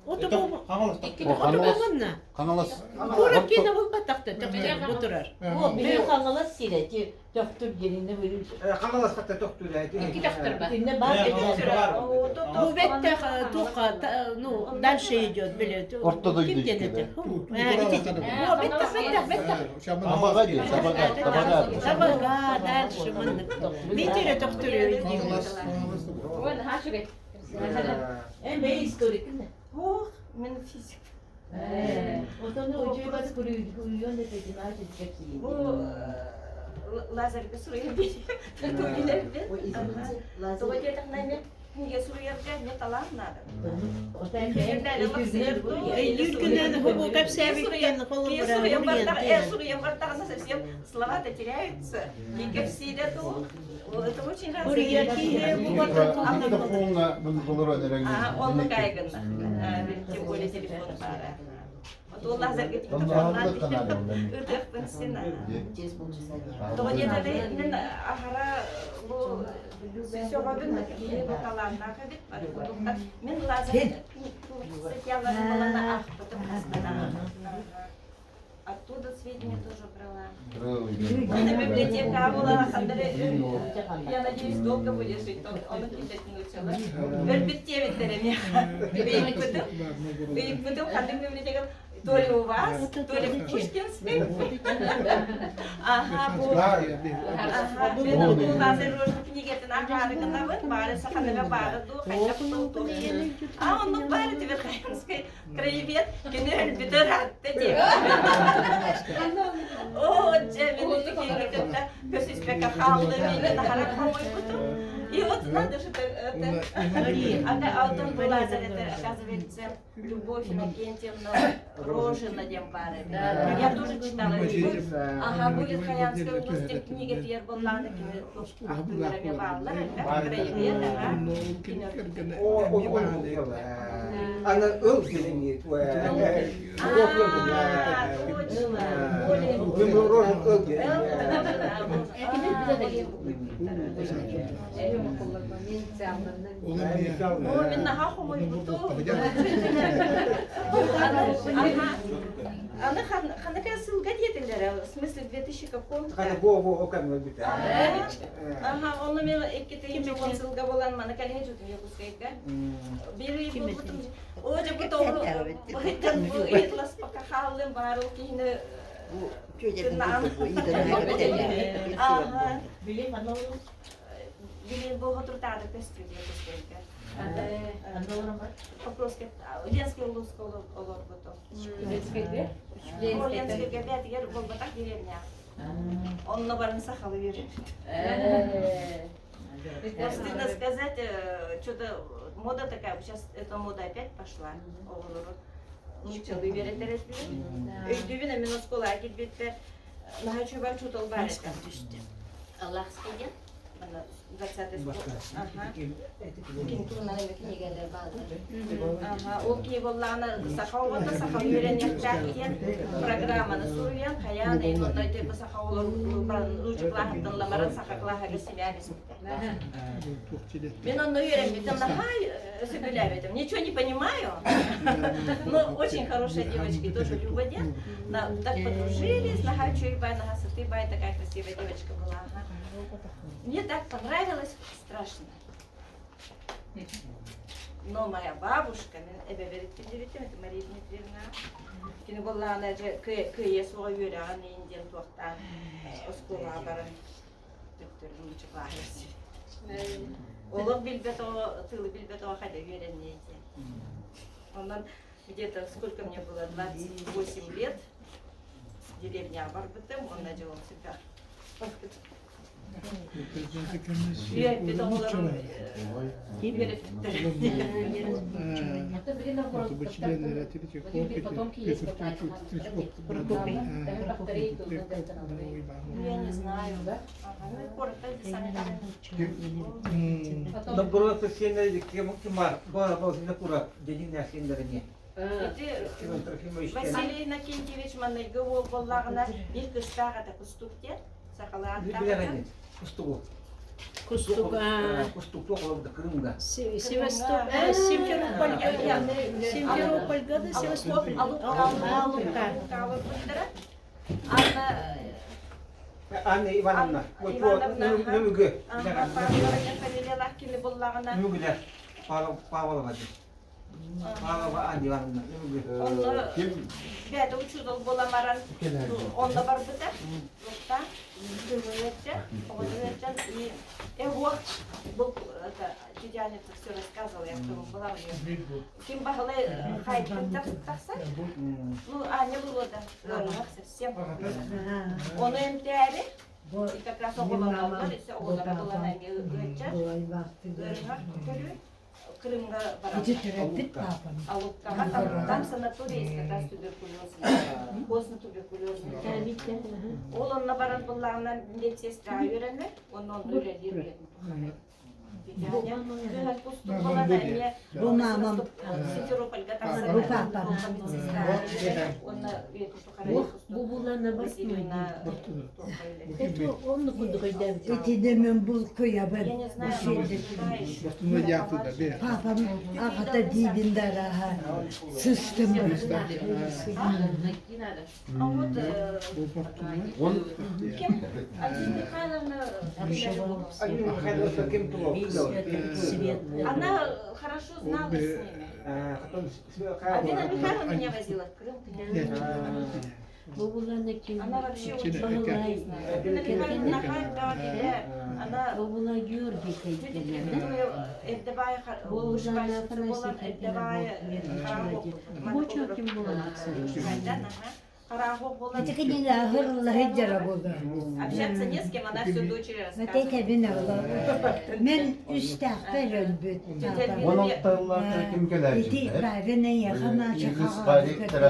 Ото бу Хаҥалас. ото бу манна. Хаҥалас. Куорат киинэ булбатахта төхтүр бу турар. Бу били Хаҥалас сирэ ти төхтүр диэнинэ били. Хаҥалас хатта төхтүр Икки төхтүр бар. Итиннэ бар Бу бэттэх туохха ну дальше идет били. Орто дойду Ким диэн иккиде. этэ? О, бэттэх бэттэх бэттэх. Абаҕа диэн, Табаҕа, Табаҕа. Табаҕа дальше маннык. Митере төхтүрү Хаҥалас, Хаҥалас да буолар. Ой, наһаа үчүгэй. Э, мэй историк да. Ох, мен физик. Отону учуйбат курuyuon этетин ачыт кепсиин. Бу Лазарьга суруйа бери. Тугилербин. Ой, извините, Тоҕо Лазарь. диэтэхнэ книга суруйарга мне талант надо. Өйдүүр күнэн хубу кэпсээбиттэн холобура Суруйам бартаҕына совсем слова-то теряются. И кэпсиирэ ту. Это очень Уруйар киһи бу Полна болорон А, он кайгынна. Тем более телефон бара. Вот ол Лазарьга диктофоннан ытыахпын син. Через полчаса. Тоҕо диэтэли мин аһара бу сөҕөбүн киһи бу талааннаах эбит. Мин Лазарь статьяларын балана аахпытым хастана. Оттуда сведения тоже брала. Это библиотека была, я надеюсь, долго будет жить. Он китетин учила. Өлбүттиэбиттэр эмиэ. Ыйыппытым. Ыйыппытым ханнык библиотека то ли у вас, то ли в Пушкинской. Ага, бу Ага, мен бу Лазарь Рожин книгатын ааҕарыгынабын, баары саханыга баары дуу, хайдах дуу А, оннук баары Тверхаянской краевед, кини өлбүтэ ыраатта диэн. О, дьэ, мин ити кытта көсүспэккэ хааллым, мин наһара хомойбутум. И вот надо же это... А алтын бу Лазарь, это, оказывается, Любовь Иннокентьевна Рожина диэн баар эбит. Я тоже читала. Любовь. Ага, будет Хаянская области книга Пьер Боллана, кини ахтыыларыга бааллар, краевед, ага. Аны ыл билиңи. Точно. О, мен наха хомойбуту. Аны ханыка ссылка диэтилер, в смысле 2000 каком-то. Ага, оны мен 2010 сылга болан мана калин жутум Якутскайга. Бир болбутум. О, же бу тоғру. Бу ытлас пока хаалым бар ол кихини. Ага. Билим аны Билин бу хотуртаады көстү Якутскайга. Покровский, Ленский улуска олорбуту. Ленскийге бәтигер болбатак деревня. Онно барын сахалы берет. Стыдно сказать, что-то мода такая, сейчас эта мода опять пошла. Оҕолору нууччалыы үөрэтэр Өйдүүбүн мен оскуола килбиттер наһаа үчүгэй учуутал бар этэ. Аллахский диэн. Ана 20 Ага. Кин туһунан эме кинигэлер баалар. Ага, ол киһи буоллаҕына саха оҕото саха үөрэниэхтээх диэн программаны суруйан, хайаан эйин онно ити саха оҕолор нуучча кылааһыттан ламаран саха кылааһыгар сибээн испитэ. Мен онно үөрэммитим, наһаа сөбүлээбитим. Ничего не понимаю, но очень хорошая девочка, тоже Люба диэн. Так подружились, наһаа үчүгэй бай, наһаа сытыы бай, такая красивая девочка была. Ага. Мне так понравилось, страшно. Но моя бабушка, мен эбэбэр диэбитим, это Мария Дмитриевна, кини буоллаҕына дьэ кыайа суоҕа үөрэҕин иин диэн туохтаан оскуолаҕа баран төттөрү нуучча Олох билбэт оҕо, тылы билбэт оҕо хайда үөрэнниэ диэн. Онон где-то сколько мне было, 28 лет, деревняҕа барбытым, онно дьэ ол сүрдээх Үөрпүт оҕолорум үөрэппиттэр. Это блин потомки есть Ну, я не знаю. Ага, ну, коротко, сами Новгород сиэннэри ким бар, бара баусында кура, дедин сиэннэрине. Ити Иван Трофимович. Василий Иннокентьевич манныгы уол буоллаҕына биир кыстаах ата Кустук диэн сахалаан Билэрин, Кустугу. Кустуга. Кустук туох да Крымга. Севастополь, Симферопольга, Симферопольга да Севастополь. Алупка. Анна Анна Ивановна. Ивановна, Нөмүгө. Павлова диэн фамилиялаах кини буллаҕына Нөмүгүлэр. Павлова диэн. Павлова Анна Ивановна. Нөмүгү. онно Ким бэйэтэ учуутал буолан баран онно барбыта. Лукта оҕотугар и эго был это тетя Аня все рассказывала, я в том была у нее. Ким баһылай хайттан тахсан, ну Аня было да, совсем. Оны эмтээри, и как раз оҕолоноллор, ise оҕолоро булан эмиэ ыаччар, ыарыһах көрүү Крымга барар. Алупкаҕа там, там санаторий есть как раз туберкулезный, костно-туберкулезный. Ол онно баран буллаҕына медсестра үөрэнэр, онно онно үлэлиир үлэтин тухары. Бу мамам. Симферопольга тахсар. Бу папам. Медсестра онно үйэтин тухары. Бу булана Васильевна Это он курдук өйдөөбүт. Итинэ мен булкуйабын. Я не знаю, она может жива еще. Папам аҕата диибин дараха сыстым. Найти надо. А вот Он кем? Альбина Михайловна Альбина Михайловна ким туох? Свет. Она хорошо знала с ними. Альбина Михайловна меня возила в Крым. к ней. Бу булана ким? Она вообще очень Баһылай. знает. Альбина Михайловна Нахаева, она Бу була Георгий кайткелер. Эрдебай Бу Афанасий Эрдебай Бу ким була? Хараахов буолан Ити кинини аһырыллаһы дьара буолар. Общаться не с кем, она все дочери Мэтей рассказывает. кэбин оҕолор. Мен үстээхпэр өлбүт. Он алталлаах ким Ити кэлээччилэр? Бавин эйиэхэ Иргиз ректора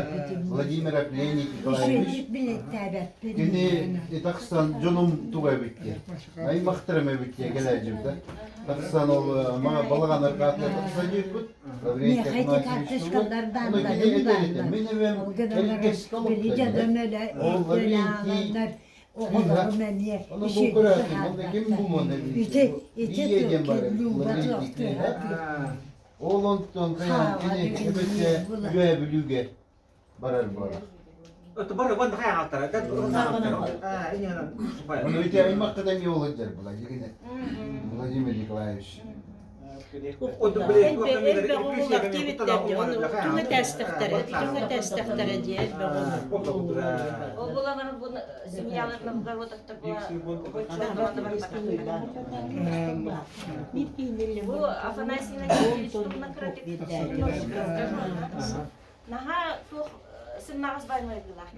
Владимир Аплений Николаевич билеттээбэппин. Кини тахсан дьонум туга эбит диye. Аймахтарым эбит диye кэлээдьибитэ. Тахсан ол мага балаҕан аркаатыгар тахсан дьиэппит. Миэхэ ити карточкалар баалларын бааллар. Мин эбэм Ол гынан баран били дьонум өлө өлө оҕолорум эмиэ Ону бу көрөөтүм, онно ким булуон Ити ити Люба Ол онтон кайан кини эбэтэ Үөһэ Бүлүүгэ барар буолар. Бары вон хайа алтара. Ону ити аймакка эмиэ ол сылдьар була Владимир Николаевич. Элбэх оҕолор диэбиттэр дии, ону түҥэ тээстэхтэрэ, түҥэ тээстэхтэрэ дии элбэх оҕолор. Ол буолан бу семьялар Новгородовтар была Бу Афанасий Иннокентьевич туһунан кыратык немножечко расскажу. Наһаа туох сымнаҕас баймайдылаах.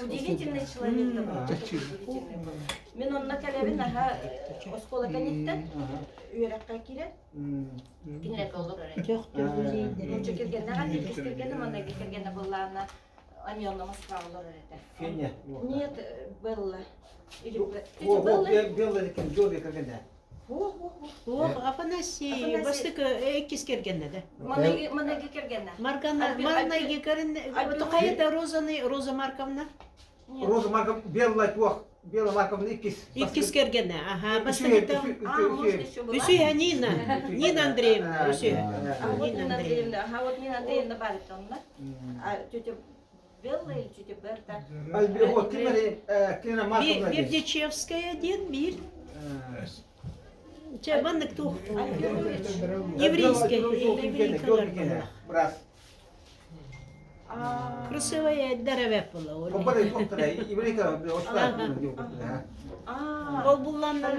Удивительный человек был. Удивительный был. Мин онно кэлэбин наһаа оскуола кэнниттэн үөрэххэ киирэн кинилэргэ олорор этим. Нуучча кэргэннээх, иккис кэргэним, онно кэргэнэ буоллаҕына они онно Москваҕа олорор этэ. Феня. Нет, Белла. Или Белла? Белла ким? кэргэнэ. Ох, Афанасий, бастык иккис кэргэнэ да. Маныгы кэргэнэ. Маргана, Марнайги кэрин, Тухайда Розаны, Роза Марковна. Роза Марковна, Белла туох, Белла Марковна иккис. Иккис кэргэнэ, ага, бастык Үсүһэ Нина, Нина Андреевна, үсүһэ. А вот Нина Андреевна, ага, вот Нина Андреевна бар онно. А тетя Белла или тетя Берта? Бердичевская диэн биир. Чэ, маннык туох еврейская Брас. Красивая здоровяк была. Ол булланна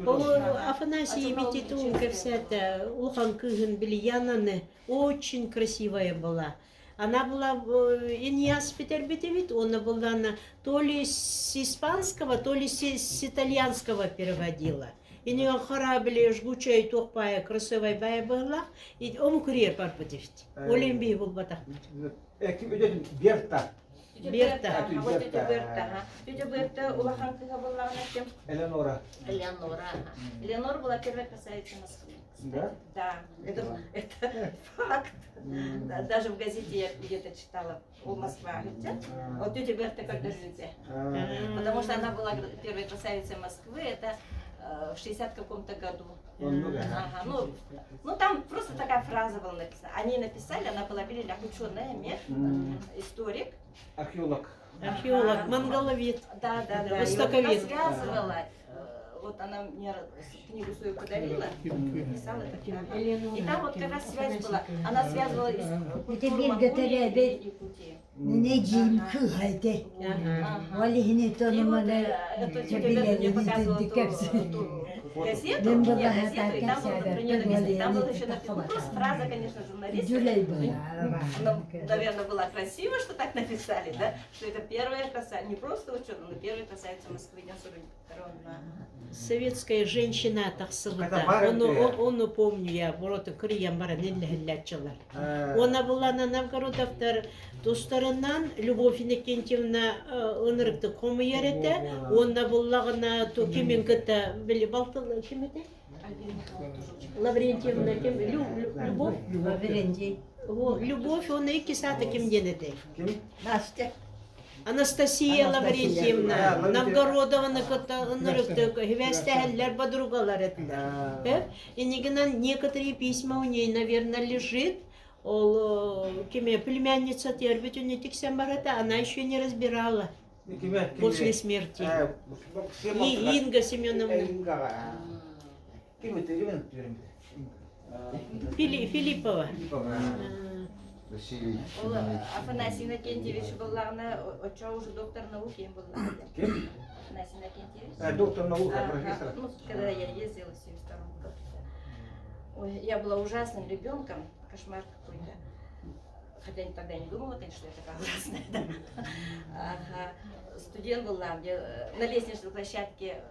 Ол Афанасий Мититун кэпсээтэ улахан кыыһын Бильянаны очень красивая была. Она была Иньяс бүтэрбит уонна буллана то ли с испанского, то ли с итальянского переводила. Иниган хара били жгучая туохпая красивая бая была, и омукурьер барбыт эбит. Олен бии булбатахмын. Берта. Берта. Вот тетя Берта. Тетя Берта улахан кыыһа буоллаҕына ким? Элеонора. Элеонора. Элеонора была первой красавицей Москвы. Да? Да, это факт. Да, даже в газете я где-то читала о Москве. Вот тетя Берта көрдөрбүтэ. Потому что она была первой красавицей Москвы, это в 60 каком-то году. Ага, ну, там просто такая фраза была написана. Они написали, она была велика ученая, мех, историк. Археолог. Археолог, монголовед. Да, да, да. Востоковед. И вот она связывала, вот она мне книгу свою подарила, писала это. И там вот как раз связь была. Она связывала культуру Монголии и Якутии. Эдьиийим кыыһа этэ. Ол иһин И вот эту тетя Берта мне показывала ту газету, нет, газету, и там было про нее написано, там было еще написано, ну, просто фраза, конечно, журналиста. Она, наверное, была красиво, что так написали, да, что это первая красавица, не просто ученая, но первая красавица Москвы, 42 Советская женщина тахсыбыта. Ону, ону помню я, бороты кырыйан баран иллэһиллээччилэр. Она была на Новгородовтар тустарынан Любовь Иннокентьевна ынырыкты хомуйар этэ. Уонна буллаҕына ту кимин кытта били балтыл ким этэ? Лаврентьевна ким? Любовь? Лаврентий. Любовь, он икки саата ким диэн этэй? Ким? Настя. Анастасия Лаврентьевна Новгородованы кытта ынырыктык хибээстэһэллэр подругалар этилэр. Инигинан некоторые письма у ней, наверное, лежит. Ол киме племянница тербит тиксен барата, она еще не разбирала после смерти. И Инга Семеновна. Филиппова. Василий Ол Афанасий Иннокентьевич буоллаҕына, оччо уже доктор науки им буоллаҕына. Ким? Афанасий Иннокентьевич. Доктор наук, профессор. Ну, когда я ездила в 72 году. Ой, я была ужасным ребенком, кошмар какой-то. Хотя тогда не думала, конечно, что я такая ужасная. Да. Ага. Студент была, где на лестничной площадке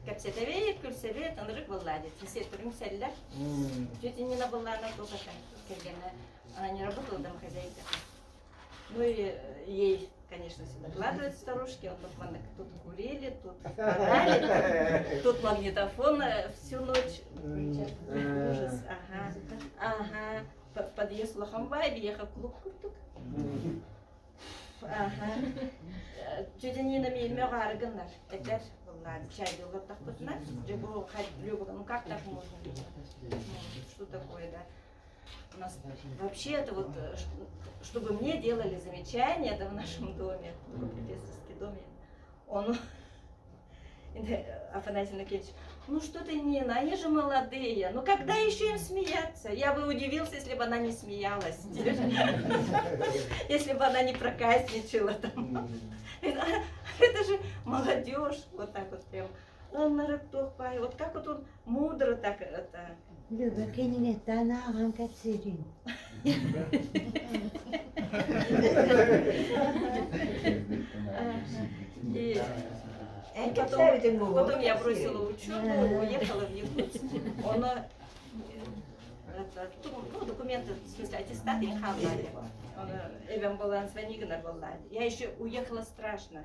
кэпсэтэбит, күлсэбит, ынырык была дии. Сестрым сэллэр. Тетя Нина была, она тоже кэргэнэ. Она не работала домохозяйкой. Ну и ей, конечно, все докладывают старушки. Он тут, тут курили, тут орали, тут магнитофон всю ночь включат. Ужас, ага, ага. Подъезд улахан биһиэхэ клуб курдук. Ага. Тетя Нина миин мөҕөөрү гыннар. Этэр, буоллаан, чайдыы олордохпутуна, дьэ бу ну как так можно? Что такое, да? У нас вообще это вот, чтобы мне делали замечания, да, в нашем доме, такой профессорский дом, он, Афанасий Иннокентьевич, ну что ты, Нина, они же молодые, ну когда еще им смеяться? Я бы удивился, если бы она не смеялась, если бы она не проказничала там. Это же молодежь, вот так вот прям. Он на вот как вот он мудро так это. Люба кинигеттэн ааҕан кэпсиирин. И потом, потом я бросила учебу, уехала в Якутск. Он это, ну, документы, в смысле, аттестат не хавали. Эбэм была звони была. Я еще уехала страшно.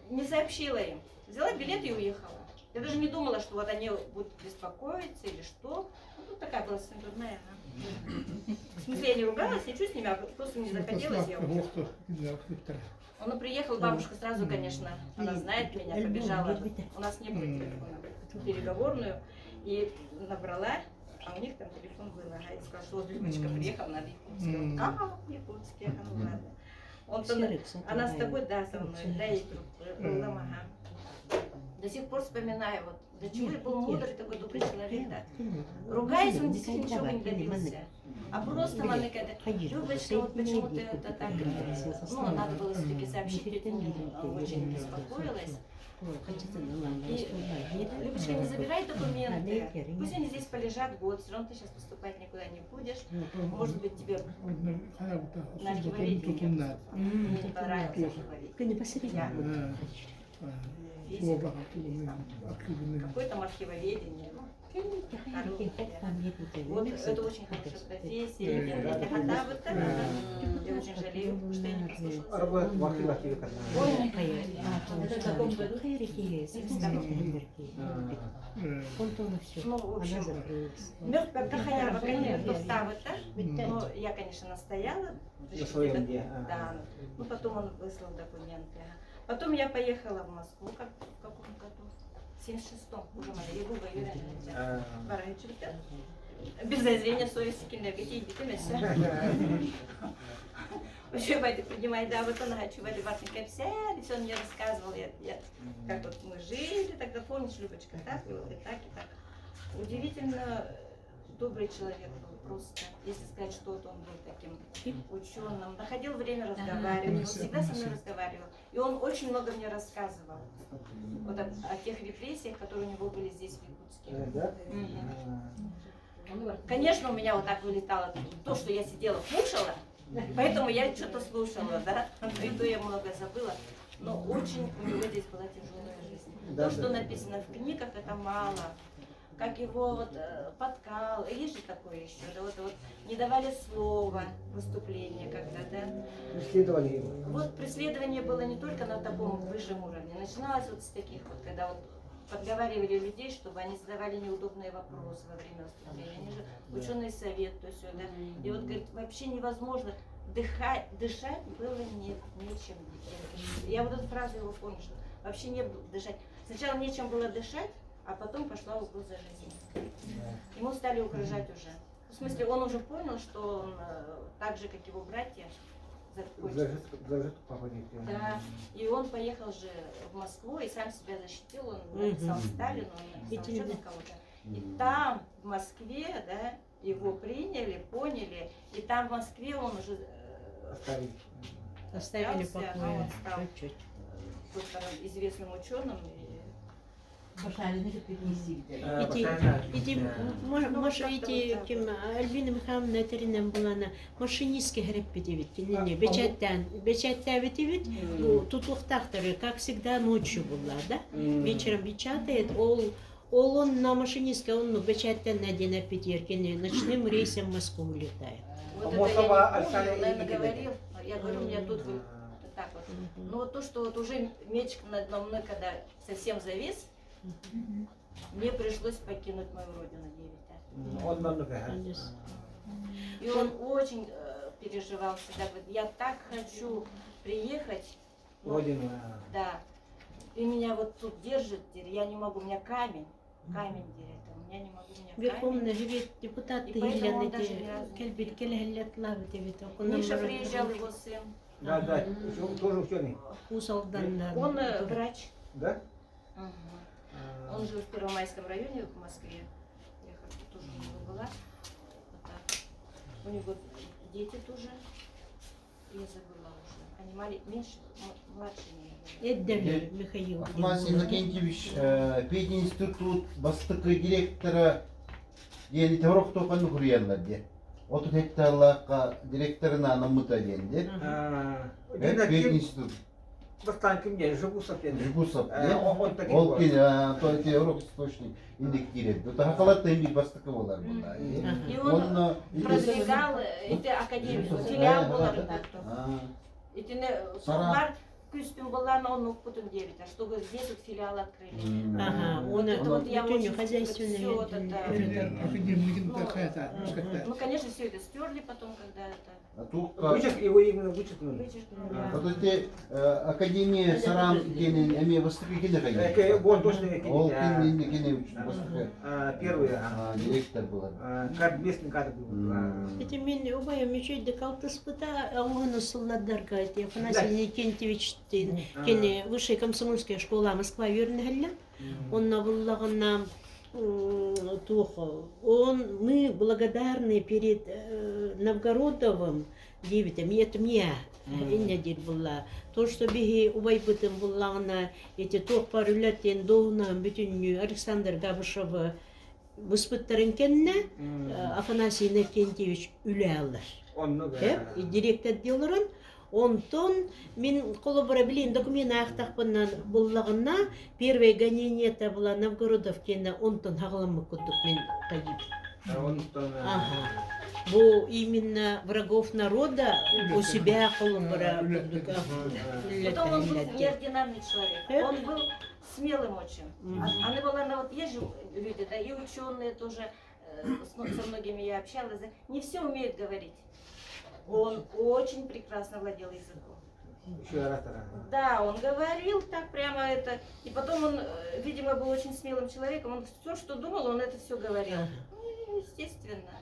Не сообщила им. Взяла билет и уехала. Я даже не думала, что вот они будут беспокоиться или что. Ну, такая была дурная. Ага. В смысле, я не ругалась, ничего с ними, а просто не захотелось, я уехала. Он приехал, бабушка сразу, конечно, она знает меня, побежала. У нас не было телефона, переговорную. И набрала, а у них там телефон был. Ага, и сказала, что вот Любочка приехала, надо в Якутске. А, в Якутске, ну ладно. Он она с тобой, да, со мной, да, и ага. До сих пор вспоминаю, вот, до чего я был мудрый такой добрый человек, да. Ругаясь, он действительно ничего не добился. А просто мама когда, Любочка, вот почему ты это так, ну, надо было все-таки сообщить, тетя Нина очень беспокоилась. И, Любочка, не забирай документы, пусть они здесь полежат год, все равно ты сейчас поступать никуда не будешь. Может быть, тебе на архивоведение Мне не понравилось архивоведение. Я физика, какое там архивоведение. Ну, вот это очень хорошая профессия. Я очень жалею, что я не послушалась. Это в каком году? Ну, в общем, но я, конечно, настояла. Да, ну потом он выслал документы. Потом я поехала в Москву, как, в каком году? В 76-м уже моя Егова Юрьевна Без зазрения совести кинилэргэ тиийбитим өссө. Вообще, принимай, да, вот она хочу барытын кэпсээн, и все он мне рассказывал, я, как вот мы жили тогда, помнишь, Любочка, так, и вот и так, и так. Удивительно добрый человек был просто, если сказать, что вот он был таким ученым, находил время разговаривать, он всегда со мной разговаривал. И он очень много мне рассказывал вот о тех репрессиях, которые у него были здесь, в Якутске. Да? Конечно, у меня вот так вылетало то, что я сидела, кушала, поэтому я что-то слушала, да, и то я много забыла. Но очень у него здесь была тяжелая жизнь. То, что написано в книгах, это мало. Как его вот подкал, есть же такое еще, да, вот, вот не давали слова выступления когда, да. Преследовали его. Вот преследование было не только на таком высшем уровне, начиналось вот с таких вот, когда вот подговаривали людей, чтобы они задавали неудобные вопросы во время выступления. Они же ученый совет, то есть, да. И вот, говорит, вообще невозможно дыхать, дышать было не, нечем. Я вот эту фразу его помню, что вообще не было дышать. Сначала нечем было дышать, а потом пошла угроза жизни. Ему стали угрожать уже. В смысле, он уже понял, что он так же, как его братья, закончит. Да, и он поехал же в Москву и сам себя защитил, он написал Сталину, он написал еще на кого-то. И там, в Москве, да, его приняли, поняли, и там в Москве он уже оставили, оставили покоя. Он стал известным ученым. Башарины кытта киирсибитэ. Ити ити маш ити ким Альбина Михайловна этэринэн булана машинистка хэреппит эбит кинини бэчээттээн бэчээттээбит эбит тутуохтаахтары как всегда ночью была да вечером печатает ол ол он на машинистка он бэчээттэн диэн эппитигэр кини ночным рейсом в Москву улетает. Вот это я не помню, он, наверное, говорил. Я говорю, у меня тут вот так вот. Но вот то, что вот уже меч надо мной, когда совсем завис, мне пришлось покинуть мою родину 9 И он очень переживал всегда, говорит, я так хочу приехать. Родину. Да. И меня вот тут держит, я не могу, у меня камень, камень держит, у меня не могу, у меня Верховный совет депутат кэлбит кэлэһэллэтлаабыт эбит. Миша приезжал, его сын. Да, да, тоже ученый. Уус Алданнан. Он врач. Да? Угу. Он жил в Первомайском районе в Москве. Я тоже у него была. Вот так. У него дети тоже. Я забыла уже. Они мали, меньше, младше меня. Эддер Михаил. Афанасий Иннокентьевич пединститут бастакы директора диэн Торохтоохонну суруйаллар диэ. Отут гектарлаахха директорын анаммыта диэн диэ. Пединститут. Бастаан ким диэн Жугусов диэн. Жугусов диэн. Ол кини то эти урок источник индик киирэр. Тахалар тыын бастакы буолар буолла. И он продвигал эти академию, филиал боларын Итини бар күстүм булларны оннукпутун диэбитэ, чтобы здесь вот филиал открыли. Ага, он это вот я очень хозяйственный. Все вот это. Ну, конечно, все это стерли потом, когда это. Вычерк, его именно вычеркнули. Вычеркнули. Вот эти Академия Саран кенен эме бастыкы кене кайы. Вон точно Ол кенен кене бастыкы. Первый. Директор была. Местный кадр был. Ити мин убайым үчүйдик алтыспыта оҥоһуну сыллардарга ити Афанасий Никентьевич кини высшая комсомольская школа Москва үөрэнэһэллэ. Онно буллаҕына туох он мы благодарны перед Новгородовым диэбитэ это мне иннэ диир булла то что биһи убайбытын буллаҕына ити туох бар үлэтин дуоһунаһын бүтүннүү Александр Габышевы быспыттарын кэннэ Афанасий Иннокентьевич үлэ алар. Директор диолорон онтон мин холобура билин документ аахтахпынан буллаҕына первое гонение была Новгородов кэннэ онтон хаҕаламмыт курдук мин хайыыбын. Ага. Бу именно врагов народа у себя холобура Потом он был неординарный человек. Он был смелым очень. Она была, она вот есть же люди, да, и ученые тоже, со многими я общалась, да, не все умеют говорить. Он очень прекрасно владел языком. Да, он говорил так прямо это. И потом он, видимо, был очень смелым человеком. Он все, что думал, он это все говорил. Ну, естественно.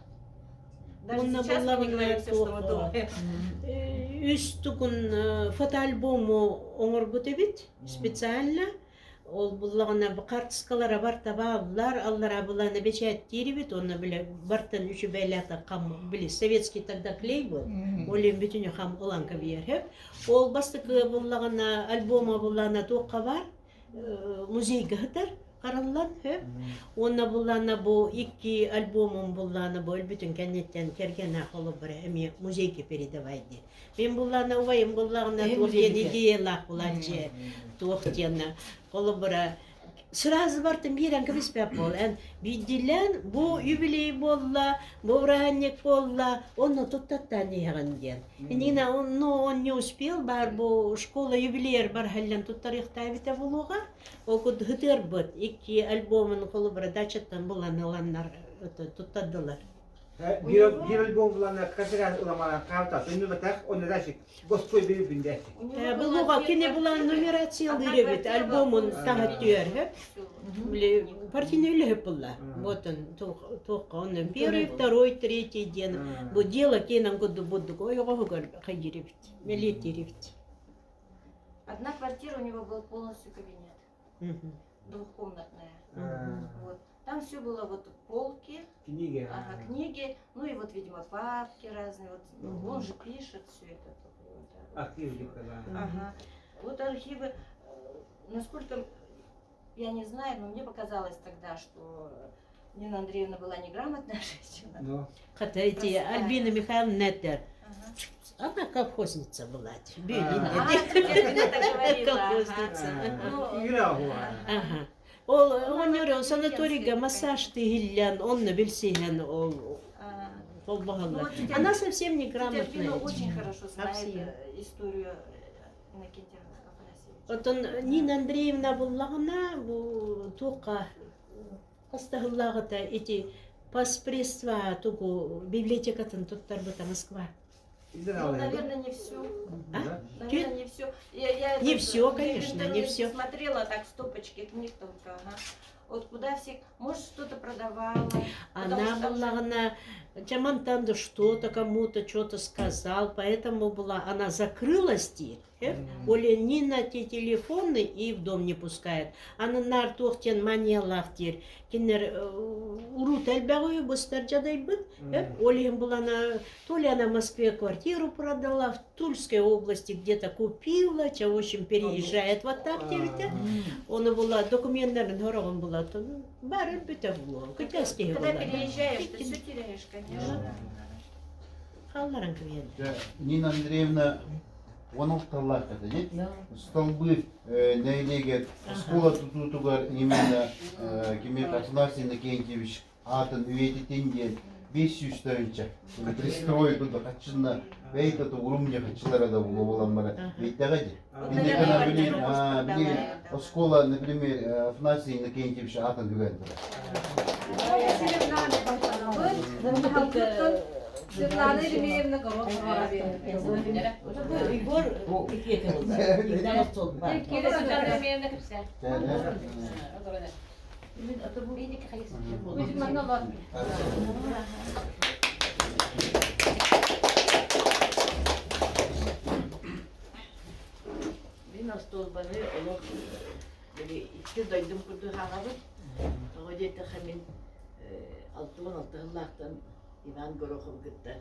Даже сейчас мы не говорим все, что мы думаем. Үс тугун фотоальбому оҥорбут эбит специально. Ол буллаҕына хаартыскалара барта бааллар, аллара булана бэчээттиир эбит, онно бile бартан үчүбээлээх хам били советский тогда клей был, ол бүтүнү хам ылан кэбиэр Ол бастакы буллаҕына альбома буллаҕына туохха бар музейга сытар хараллан хөп. Уонна буллаана бу икки альбомум буллаана бу өлбүтүн кэнниттэн кэргэнэ холобура эмиэ музейга передавай диэн. Мин буллаана убайым буллаҕына туох диэн идеялаах булааччы туох диэн холобура сразу бартын биэрэн кэбиспэт буол эн биирдиилээн бу юбилей буолла бу бырааһынньык буолла онно туттаттаан иһэҕин диэн иннинэ но он не успел баар бу школа юбилейер бар халлан туттарыахтаабыта буолуоҕа ол курдук ытыарбыт икки альбомун холобура дачаттан булан ыланнар туттардылар Биир альбом булан катерас уламана хаалта төннүбэтэх онно дальше Господь бери күндэ. Булуга кини булан нумерациялыыр эбит альбомун таһаттыар партийный үлэһит булла. Вот он туохха он первый, второй, третий диэн бу дело кенан кудду буддук ойоҕоһугар хайдыр эбит, мэлиэттиир эбит. Одна квартира у него был полностью кабинет. Двухкомнатная. Вот. Там все было вот полки, книги, ага, книги, ну и вот, видимо, папки разные. Вот, ну, он же пишет все это. Архивы, да. Ага. Вот архивы, насколько... Я не знаю, но мне показалось тогда, что Нина Андреевна была неграмотная женщина. Ну. Хотя эти Альбина Михайловна Неттер, она колхозница была. А, Колхозница. Ага. Ол оҕонньор санаторийга массаж тыһиллэн, онно билсиһэн ол холбоһоллор. Она совсем не грамотная. очень хорошо знает историю Иннокентия Афанасьевича. Оттон Нина Андреевна буллаҕына бу туохха хастаһыллааҕыта ити паспредство тугу библиотекатын туттарбыта Москва. Ну, наверное, не всю. А? Наверное, не всю. Я, я Не этот, всё, в конечно, не интернете всё. смотрела так стопочки книг только. Ага. Вот куда все, может, что-то продавала. потому Она что там была, она Джамантан что-то кому-то что-то сказал, поэтому была, она закрылась теперь. Оля ни на те телефоны и в дом не пускает. Аны наар туох диэн маниялаах диир. Кинилэр урут элбэҕи быстар дьадайбыт. Ол иһин булана то ли она в Москве квартиру продала, в Тульской области где-то купила, ча в общем переезжает вот так диэбитэ. Ону була документтарын хороҕун була бары бүтэ булуо. Кытас киһи Когда була. переезжаешь, ты все теряешь, конечно. Хаалларан кыбыйан. Нина Андреевна он тыллаах этэ Столбы нэһилиэгэр оскуола тутуутугар именно кими Афанасий Иннокентьевич аатын үйэтитин диэн 500 тыһыынча пристрой хаччынна бэйт ото урумньа хаччылара да буолан бара бэйтэҕэ дии. Били оскуола, например, Афанасий Иннокентьевич аатын бүгэн турар. Светлана Еремеевна Горохова. Егор Светлана Еремеевна кепсе. Мин остуолбаны олох били икки дойдум курдук ааҕабын. Тоҕо диэтэххэ мин 66 сыллаахтан Иван Горохов кытта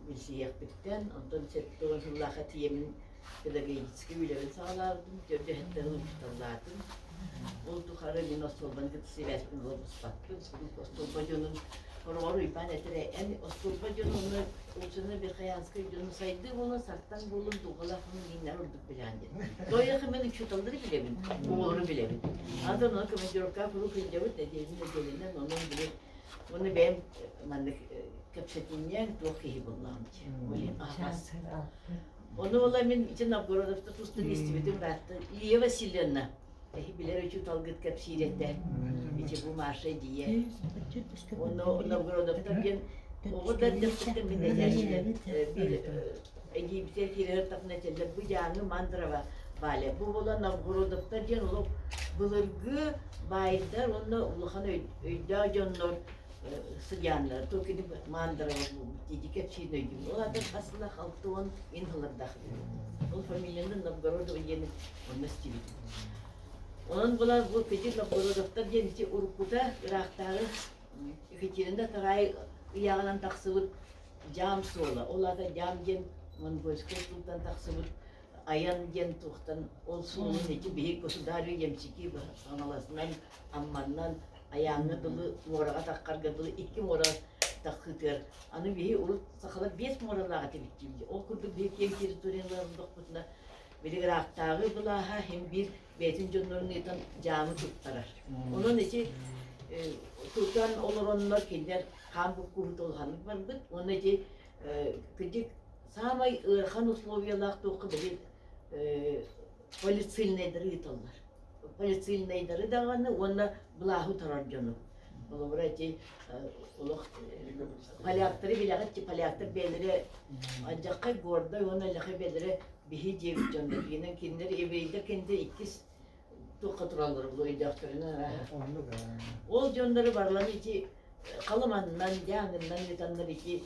билсиһиэхпиттэн, онтон 70 сыллаахха тиийэммин педагогическай үлэбин саҕалаабытым, төрдүһэттэ сыл учууталлаатым. Ол тухары мин остуолбаны кытта сибээспин олорбуспаппын. Остуолба дьонун хороҕор Уйбаан этэрэ, эн остуолба дьонун Улсуна Верхоянскай дьону сайдыы буолун, сартаҥ буолун, дууһалаах мииннэр ордук билээн диэн. Тойоху мен учууталлары билэбин, оҕолору билэбин. Антон ону командировка куруук илдьэбит, нэдиэлин нэдиэлинэн, онон били уонна бэйэм маннык кэпсэтинньэҥ туох киһи буоллаҕым дии. Блин, аһаҕас. Ону ола мин ити Новгородовта тустан истибитим баатта. Лия Васильевна, эһи билэр учууталгыт кэпсиир этэ. Ити бу Маша дие. Онно Новгородовтар диэн оҕо да эрдэхпиттэн мин этээччилэр биир эдьиийбитигэр киирэр тахна этэллэр бу Дьааҥы Мандрова Валя. Бу буола Новгородовтар диэн олох былыргы баайдар уонна улахан өйдөөх дьоннор сыдьааннара. То кини Мандрова диди кэпсиин өйдүүм. Ол атын асла 60 ин хылардаах. Ол фамилияны Новгородова диэн онно истибитим. Онон була бу Петр Новгородовтар диэн ити уруккута ыраахтааҕы Екатерина Тараай ыйааҕынан тахсыбыт дьаам суола. Ол аата дьаам диэн монгольскай тылтан тахсыбыт айан диэн туохтан ол суолун ити биһи государю ямщики Хаҥаласынан, Амманнан Айааҥҥа дылы муораҕа таххарга дылы икки муора таххытыар. Аны биһи урут сахалар биэс муоралаах этибит дииллэр. Ол курдук биһи киэҥ территориялар олордохпутуна били ыраахтааҕы былааһа иһин биир бэйэтин дьоннорун ыытан дьаамы туттарар. Онон ити тутан олороннор кинилэр хаан буккуһута улаханнык барбыт. Уонна ити кырдьык саамай ыарахан условиялаах туохха били полицейнайдары ыыталлар. Полицейнайдары даҕаны уонна былааһы утарар дьону. Холобура ити олох поляктары билэҕит поляктар бэйэлэрэ алдьархай гордай уонна алдьархай бэйэлэрэ биһи диэбит дьоннор кинилэр кинилэр еврейдэр кинилэр иккис туохха тураллар бу өйдөөхтөрүнэн арааһа ол дьоннору барыларын ити халыманнан дьааҥыннан ыытаннар ити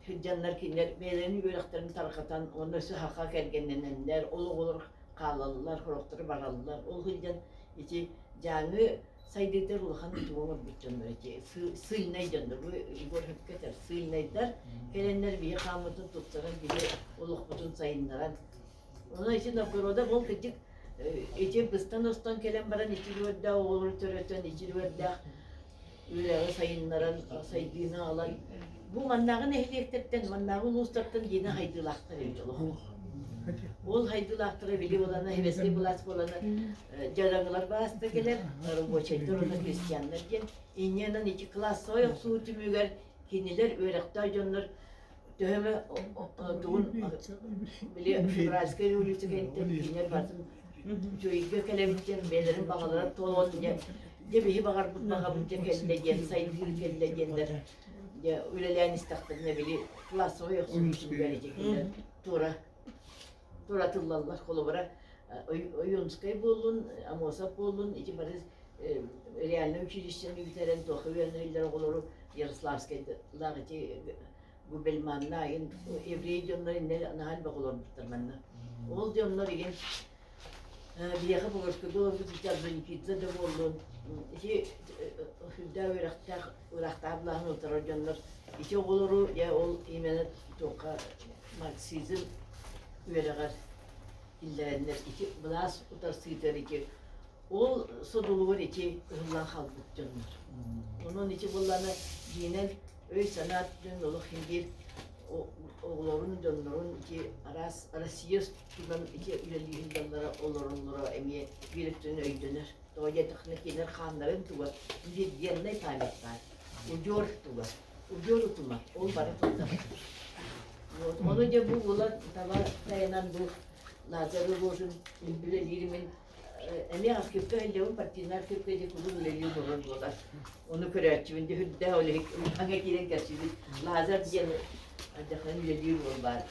сылдьаннар кинилэр бэйэлэрин үөрэхтэрин тарҕатан уонна өссө саха кэргэннэнэннэр ол оҕолор хаалаллар сорохторо бараллар ол сылдьан ити дьааҥы сайдыытыгар улахан тугу оҥорбут дьоннор ити сыльнай дьоннор бу Егор сөпкө этэр сыльнайдар кэлэннэр биһи хааммытын тупсаран биһи олохпутун сайыннаран онон ити Новгородов ол кырдьык. Ити быстан-остон кэлэн баран ити үөрдээх оҕолору төрөтөн, ити үөрдээх үөрэҕи сайыннаран, сайдыыны аҕалан, бу маннааҕы нэһилиэктэртэн, маннааҕы улуустартан диэни хайдыылаахтар эбит олох. Ол хайдыылаахтара били буолана, сэбиэскэй былаас буолана, дьадаҥылар бааста кэлэр, рабочайдар уонна крестьяннар диэн. Инньэнэн ити классовай охсуу түмүгэр кинилэр үөрэхтээх дьоннор төһө эмэ тугун били февральскай революция кэнниттэн кинилэр барытын үчүгэйгэ кэлэбит диэн бэйэлэрин баҕалара туолан дьэ дьэ биһи баҕарбыт баҕабыт дьэ кэллэ диэн сайдыы кэллэ диэннэр дьэ үлэлээн истэхтэринэ били классовай охсуу түмүгэр ити кинилэр туора туоратыллаллар холобура Ойуунскай буоллун Амосов буоллун ити бары реальнай училищены бүтэрэн туохха үөрэнэллэр оҕолору Ярославскайдаах ити Губельманна айын еврей дьоннор иннэ наһаа элбэх олорбуттар манна. Ол дьоннор игин биһиэхэ Пугачкада олорбут ити Орджоникидзе да буоллун ити сүрдээх үөрэхтээх ыраахтаах былааһын утарар дьоннор ити оҕолору дьэ ол именно туохха марксизм үөрэҕэр киллэрэннэр ити былаас утарсыытыгар ити ол содулугар ити ыһыллан хаалбыт дьоннор. Онон ити буоллаҕына дьиҥинэн өй-санаа өттүнэн олох иһин биир оҕолорун, дьоннорун ити араас Россия туган ити үлэлии сылдьаллара олороллоро эмиэ биир өттүнэн өйдөнөр. Тоҕо диэтэххинэ кинилэр хааннарын туга биир геннай память баар. Удьуор туга. Удьуор утума. Ол бары тыллар. Вот. Ону дьэ бу уола таба тайанан бу Лазарь Рогожин үлэлиир мин эмиэ архивка иһиллэбин партийнай архивка ити куруук үлэлиир буолар буолар. Ону көрөөччүбүн дьэ үрдээх ол иһик аҥа киирэн кэпсиибит. Лазарь диэн дьахтан үлэлиир уол баар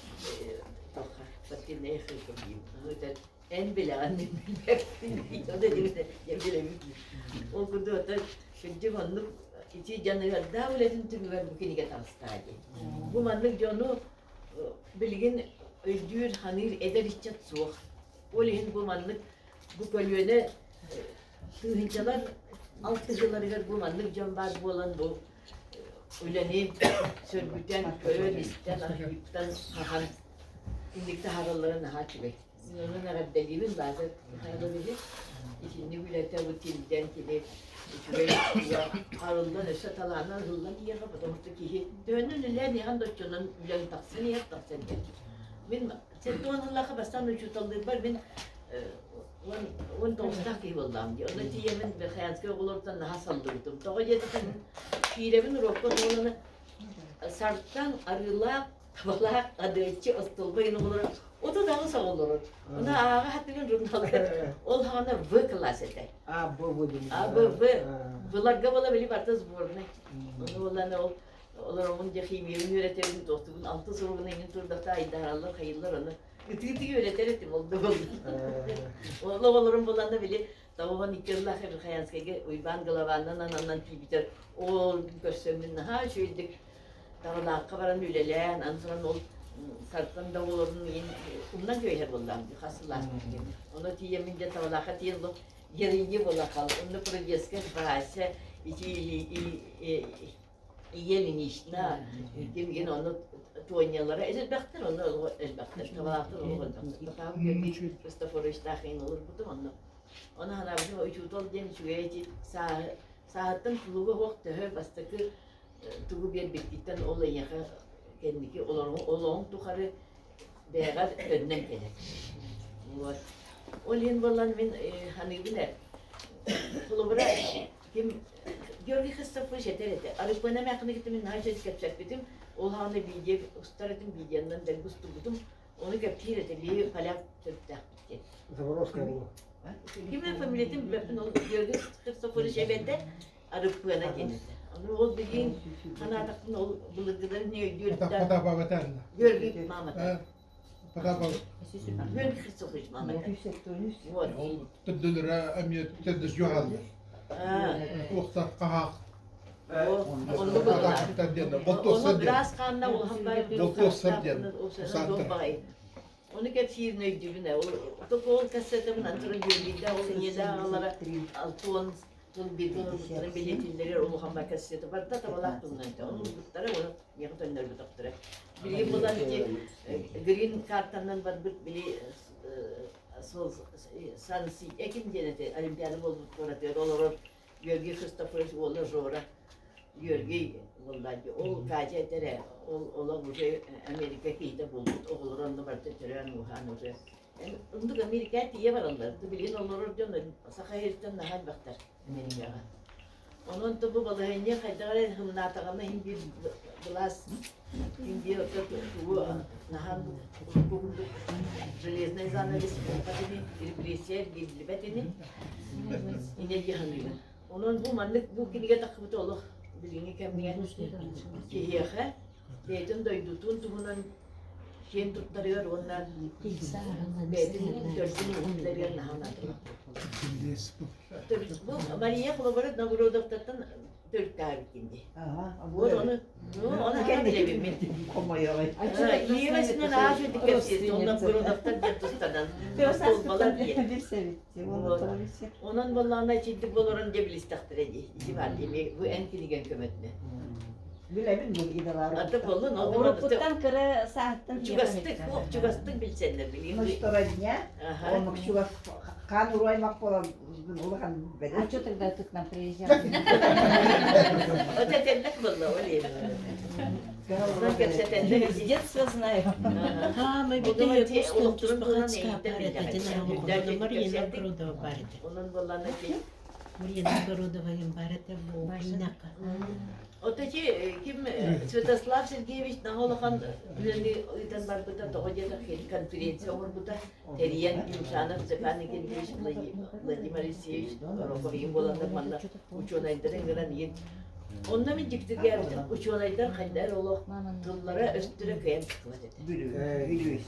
туохха партийнай архивка диим. Ону этэр эн билэҕин мин билбэппин Ону этибит дьэ билэбин. Ол курдук оттон кырдьык оннук ити дьаныһардаах үлэтин түмүгэр бу кинигэ таҕыстаа дии. Бу маннык дьону билигин өйдүүр, ханыыр эдэр ыччат суох. Ол иһин бу маннык бу көлүөнэ тыһыынчалар алтыһыыларыгар бу маннык дьон баар буолан бу үлэни сөргүтэн, көрөн-истэн, архивтан хаһан инник таһаараллара наһаа үчүгэй. Мин онон эҕэрдэлиибин Лазарь Михайловиһы. Итинник үлэтэ бу тилдэн кини үчүгэй арыллан өссө талаана ыһыллан иһиэхэ, потому что киһи төһөнөн үлэлээн иһэн да оччонон үлэҥ тахсан иһэр, тахсан иһэр. Мин 70 сыллаахха бастаан учууталлыырбар мин 19-таах киһи буоллаҕым дии. Онно тиийэммин Верхоянскай оҕолоруттан наһаа саллыбытым. Тоҕо диэтэххэ киирэбин уруокка оҕолону сартан арыылаах, табалаах, адыаччы остуолба иһин оҕолоро 38 оҕолорун. Ону ааҕа хатыгын журналга ол хаҕана В класс этэ. А, Б, В диэн. А, Б, В. Быларга буола били барыта сборнай. Ону буоллаҕына ол олоромун дьэ химиябын үөрэтэбин, туохтубун алты суругун иҥин турдахта айдаараллар, хайыллар ону ытыы-ытыы үөрэтэр этим ол да буолла. Ол оҕолорум буланна били Тоҕуһун икки ыллаах Верхоянскайга Уйбаан Голованнан ананан тиийбитэр ол көрсөммүн наһаа үчүгэйдик Таҕылаахха баран үлэлээн, аны туран ол сартан да оҕолорун иин умнан кэбиһэр буоллаҕым дии, хас сыллаахпын диэн. Ону тиийэммин дьэ Таҕылаахха тиийэн лоп героиня буола хаал. Онно Прудецкая Вася ити Ийэ Ильинична, кимгин ону Туонньалара элбэхтэр, ону олох элбэхтэр, табаахтар олох элбэхтэр. Потап Георгий Христофоровичтаах иин олорбутум онно. Ону санаабытым учуутал диэн үчүгэй ити сааһыттан тулуга суох төһө бастакы тугу биэрбиккиттэн ол эйиэхэ кэнники олоҕуҥ тухары бэйэҕэр төннөн кэлэр. Вот. Ол иһин буолан мин саныыбын ээ, холобура Ким Георгий Христофорович этэр этэ. Арыппыана эмээххини кытта мин наһаа үчүгэй кэпсэппитим. Ол хаҕана видео устар этим, видеонан дэлби устубутум. Ону кэпсиир этэ, биһи поляк төрүттээхпит диэн. Заборовская была. Ким фамилиятын билбэппин, ол Георгий Христофорович эбэтэ Арыппыана диэн этэ. Ону ол билигин санаатахпына ол былыргыларын не өйдүүр да. Потапова этэрнэ. Георгий мамата. Потапова. Георгий Христофорович мамата. Вот. Ол төрдөлөрө эмиэ төрдөс юхаллар. Туохтар хаһаах. Ону быраас хаанна улахан бай Ону кэпсиирин өйдүүбүн ээ. Ол кассетабын антыран үөрүйдэ, ол ийэлээх аҕалара 60 тыл бииргэ олорбуттарын билиэтиллэригэр улахан бай кассета барда табалаах туһунан этэ. Ону ылбыттара, ону миэхэ төннөрбөтөхтөрө. Билигин булан ити грин картанан барбыт били Сол Сан-Си экин диэн этэ Олимпиада буолбут куоратыгар олорор Георгий Христофорович уола Жора Георгий буолла дии. Ол Катя этэр ээ, ол олох уже Америка киһитэ буолбут, оҕолоро онно барыта төрөөн-ууһаан уже. Оннук Америкаҕа тиийэ бараллар. Билигин олорор дьон Саха сириттэн наһаа элбэхтэр Америкаҕа. Онон то бу балаһыанньа хайдах эрэ хымнаатаҕына иһин биир былаас иһин биир оттон тугу наһаа курдук железный занавес буолбат ини, репрессия эргиллибэт ини. Инньэ дии саныыбын. Онон бу маннык бу кинигэ тахсыбыта олох билиҥҥи кэмҥэ киһиэхэ бэйэтин дойдутун туһунан киэн туттарыгар уонна бэйэтин төрдүн уһун наһаа наадалаах. Бу Мария холобура Новгородовтартан төрүттээбиккин дии. Вот ону, ну, ону кэннилэбин мин. Иевасынан ааш өтүк кэпсиэт, ол Новгородовтар диэн тустанан остуолбалар диэн. Онон боллаана ичинтик болорон дьэ билистэхтэрэ дии. Ити баар дии, бу эн кинигэн көмөтүнэ. Билэбин бу идалары. Аты боллун, ол Уруккуттан кыра сааһыттан чугастык, чугастык билсэннэр билигин. Ну что родня, он чугас Хаан уруу аймах буолан улахан бэдэ. А что тогда ты к нам приезжал? Вот этэллэх буолла, ол С детства знаю. А, мы бите Мария Новгородова бар edi. Мария Новгородова бар edi bu Инака. Оточи ким Святослав Сергеевич наһаа улахан үлэни ыытан барбыта, тоҕо диэтэххэ конференция оҥорбута. Тэрийэн Юмшанов Степан Никитич, Владимир Алексеевич Роховин буоланнар манна учуонайдары ыҥыран иһин. Онно мин дьиктиргээбитим учуонайдар хайда эрэ олох тыллара өстөрө кыайан тахсыбат этэ.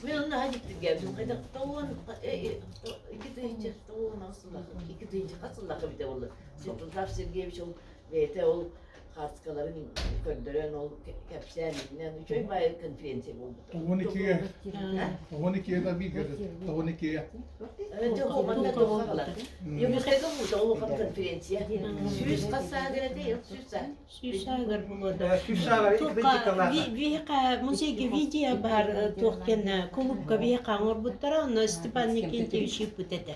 Мин онно наһаа дьиктиргээбитим. Хайдах тоҕуон 2098 сыллаах 2000 хас сыллаах эбитэ буолла. Святослав Сергеевич ол бэйэтэ ол хаартыскаларын көрдөрөн ол кэпсээн итинэн үчүгэй баайы конференция буолбута. 12-ге. 12-ге да бииргэ 12-ге. Югустайга буолбута улахан конференция. Сүүс хас саагар этэ, сүүс саа. Сүүс саагар буолуода. Сүүс саагар Биһиэхэ музейга видео бар туох кэннэ кулуупка биһиэхэ оҥорбуттара, онно Степан Никентьевич ыыппыт этэ.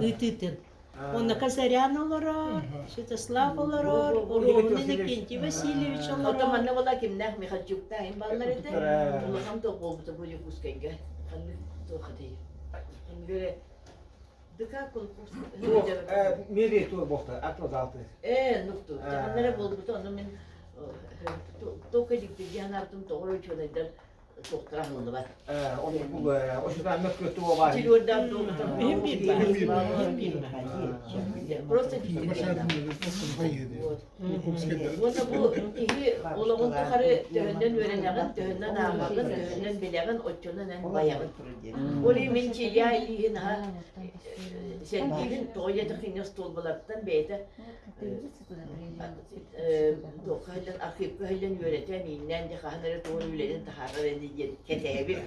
Ыытыытын. Онно Казарян олорор, Святослав олорор, Уруһун Иннокентий Васильевич олорор. Ото манна була кимнээх Михальчуктаах им баллар этэ. Улахан туох буолбута бу Якутскайга. Ханнык туох этэй? Ханнык ДК конкурс. Мери тур бохта, атла залты. Э, нукту. Ханнара буолбута, ону мин только дьиктиргэ анаабытым тоҕо учуонайдар туохтара аһыллыбат. Просто Уонна бу киһи олоҕун тухары төһөннөн үөрэнэҕин, төһөннөн ааҕаҕын, төһөннөн билэҕин, оччонон эн байаҕын. Ол иһин мин Чия илииһин аһа сэргиибин, тоҕо диэтэххинэ остуолбалартан бэйэтэ туохха иһиллэн архивка иһиллэн үөрэтэн ииннээн дьэ хаһан эрэ тугун үлэтин таһаарар ини диэн кэтэһэбин.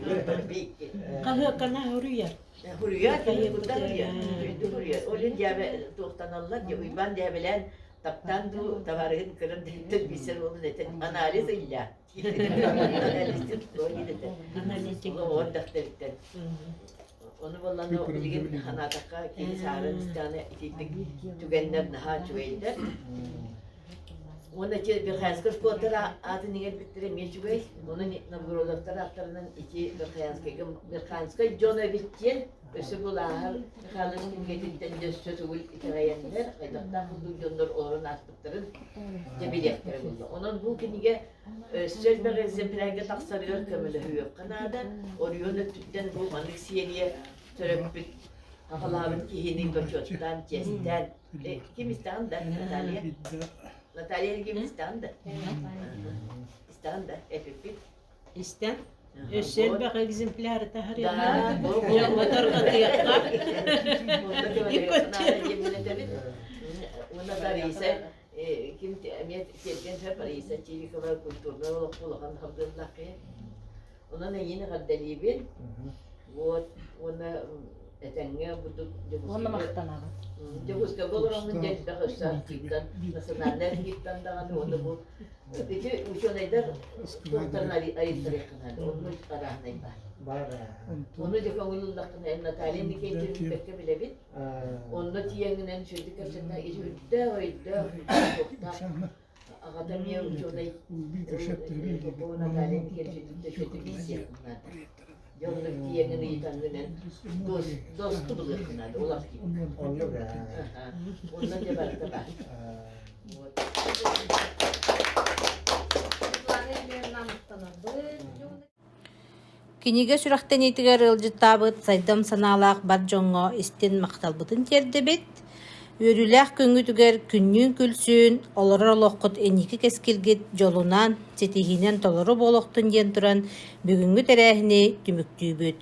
Хаһыаккана хоруйар. Хоруйар, курда хоруйар, үрдү хоруйар. Ол иһин дьээбэ туохтаналлар, дьэ Уйбаан дьээбэлээн таптаан дуу табаарыһын көрөн дэһиттэн билсэр уолун этэн анализ ылла. Анализтин этэ. Аналитик. Оҕо эрдэхтэриттэн. Ону буоллаҕына билигин санаатахха киһи саарын истэҕинэ итинник түгэннэр наһаа үчүгэйдэр. Уонна ити Верхоянскай школаттар аатын иҥэрбиттэрэ эмиэ үчүгэй. Ону Новгородовтар ааттарынан ити Верхоянскайга Верхоянскай дьоно эбит диэн өссө былааһар Михайлович кинигэтиттэн дьэ өссө төгүл итэҕэйэннэр хайдахтаах курдук дьоннор олорон ааспыттарын дьэ билиэхтэрэ буолла. Онон бу кинигэ Өссө элбэх экземплярга тахсарыгар көмөлөһүөххэ наада. Оройуон өттүттэн бу маннык серия төрөппүт аҕалаабыт киһини бочуоттаан, чиэстээн. Ким истэҕин да, Наталья? Наталья ким истэҕин да? Истэҕин да, эпиппит. Истэн. Өссө элбэх экземпляры таһарыахха, дьоҥҥо тарҕатыахха. Уонна Лариса ким эмиэ тиэргэн сөп Раиса Чирикова культурнай олоххо улахан хабдыаллаах киһи. Онон эйиини эҕэрдэлиибин. Вот уонна Этэҥҥэ бурдук Уонна Дьокуускайга махтанабыт. Дьокуускайга олороҥҥун дьэ элбэх өссө архивтан, национальнай архивтан даҕаны уонна бу ити учуонайдар туохтарын айыттарыахха наада. Онно арааһынай баар. Бар. Ону дьэ көҥүл ыллаххына Наталья Никитична бэккэ билэбит. Онно тиийэҥҥинэн сүрдүк кэпсэтэ ити үрдээх өйдөөх, туохтаах аҕата эмиэ учуонай Попова Наталья Никитична сүрдүк билсиэххин наада. Дьэ оннук тиийэҥҥин ыйытаҥҥынан досту булуоххун наада ол архив. Оннук ээ. Онно дьэ барыта баар. Вот. Светлана Ильинична махтанабыт. Кинигэ сүрэхтэниитигэр ыалдьыттаабыт сайдам санаалаах бар дьоҥҥо истин махталбытын тиэрдэбит. Үөрүүлээх күҥҥүтүгэр күннүүн күлсүүн, олорор олоххут инники кэскилгит дьолунан, ситиһиинэн толору буолуохтун диэн туран бүгүҥҥү тэрээһини түмүктүүбүт.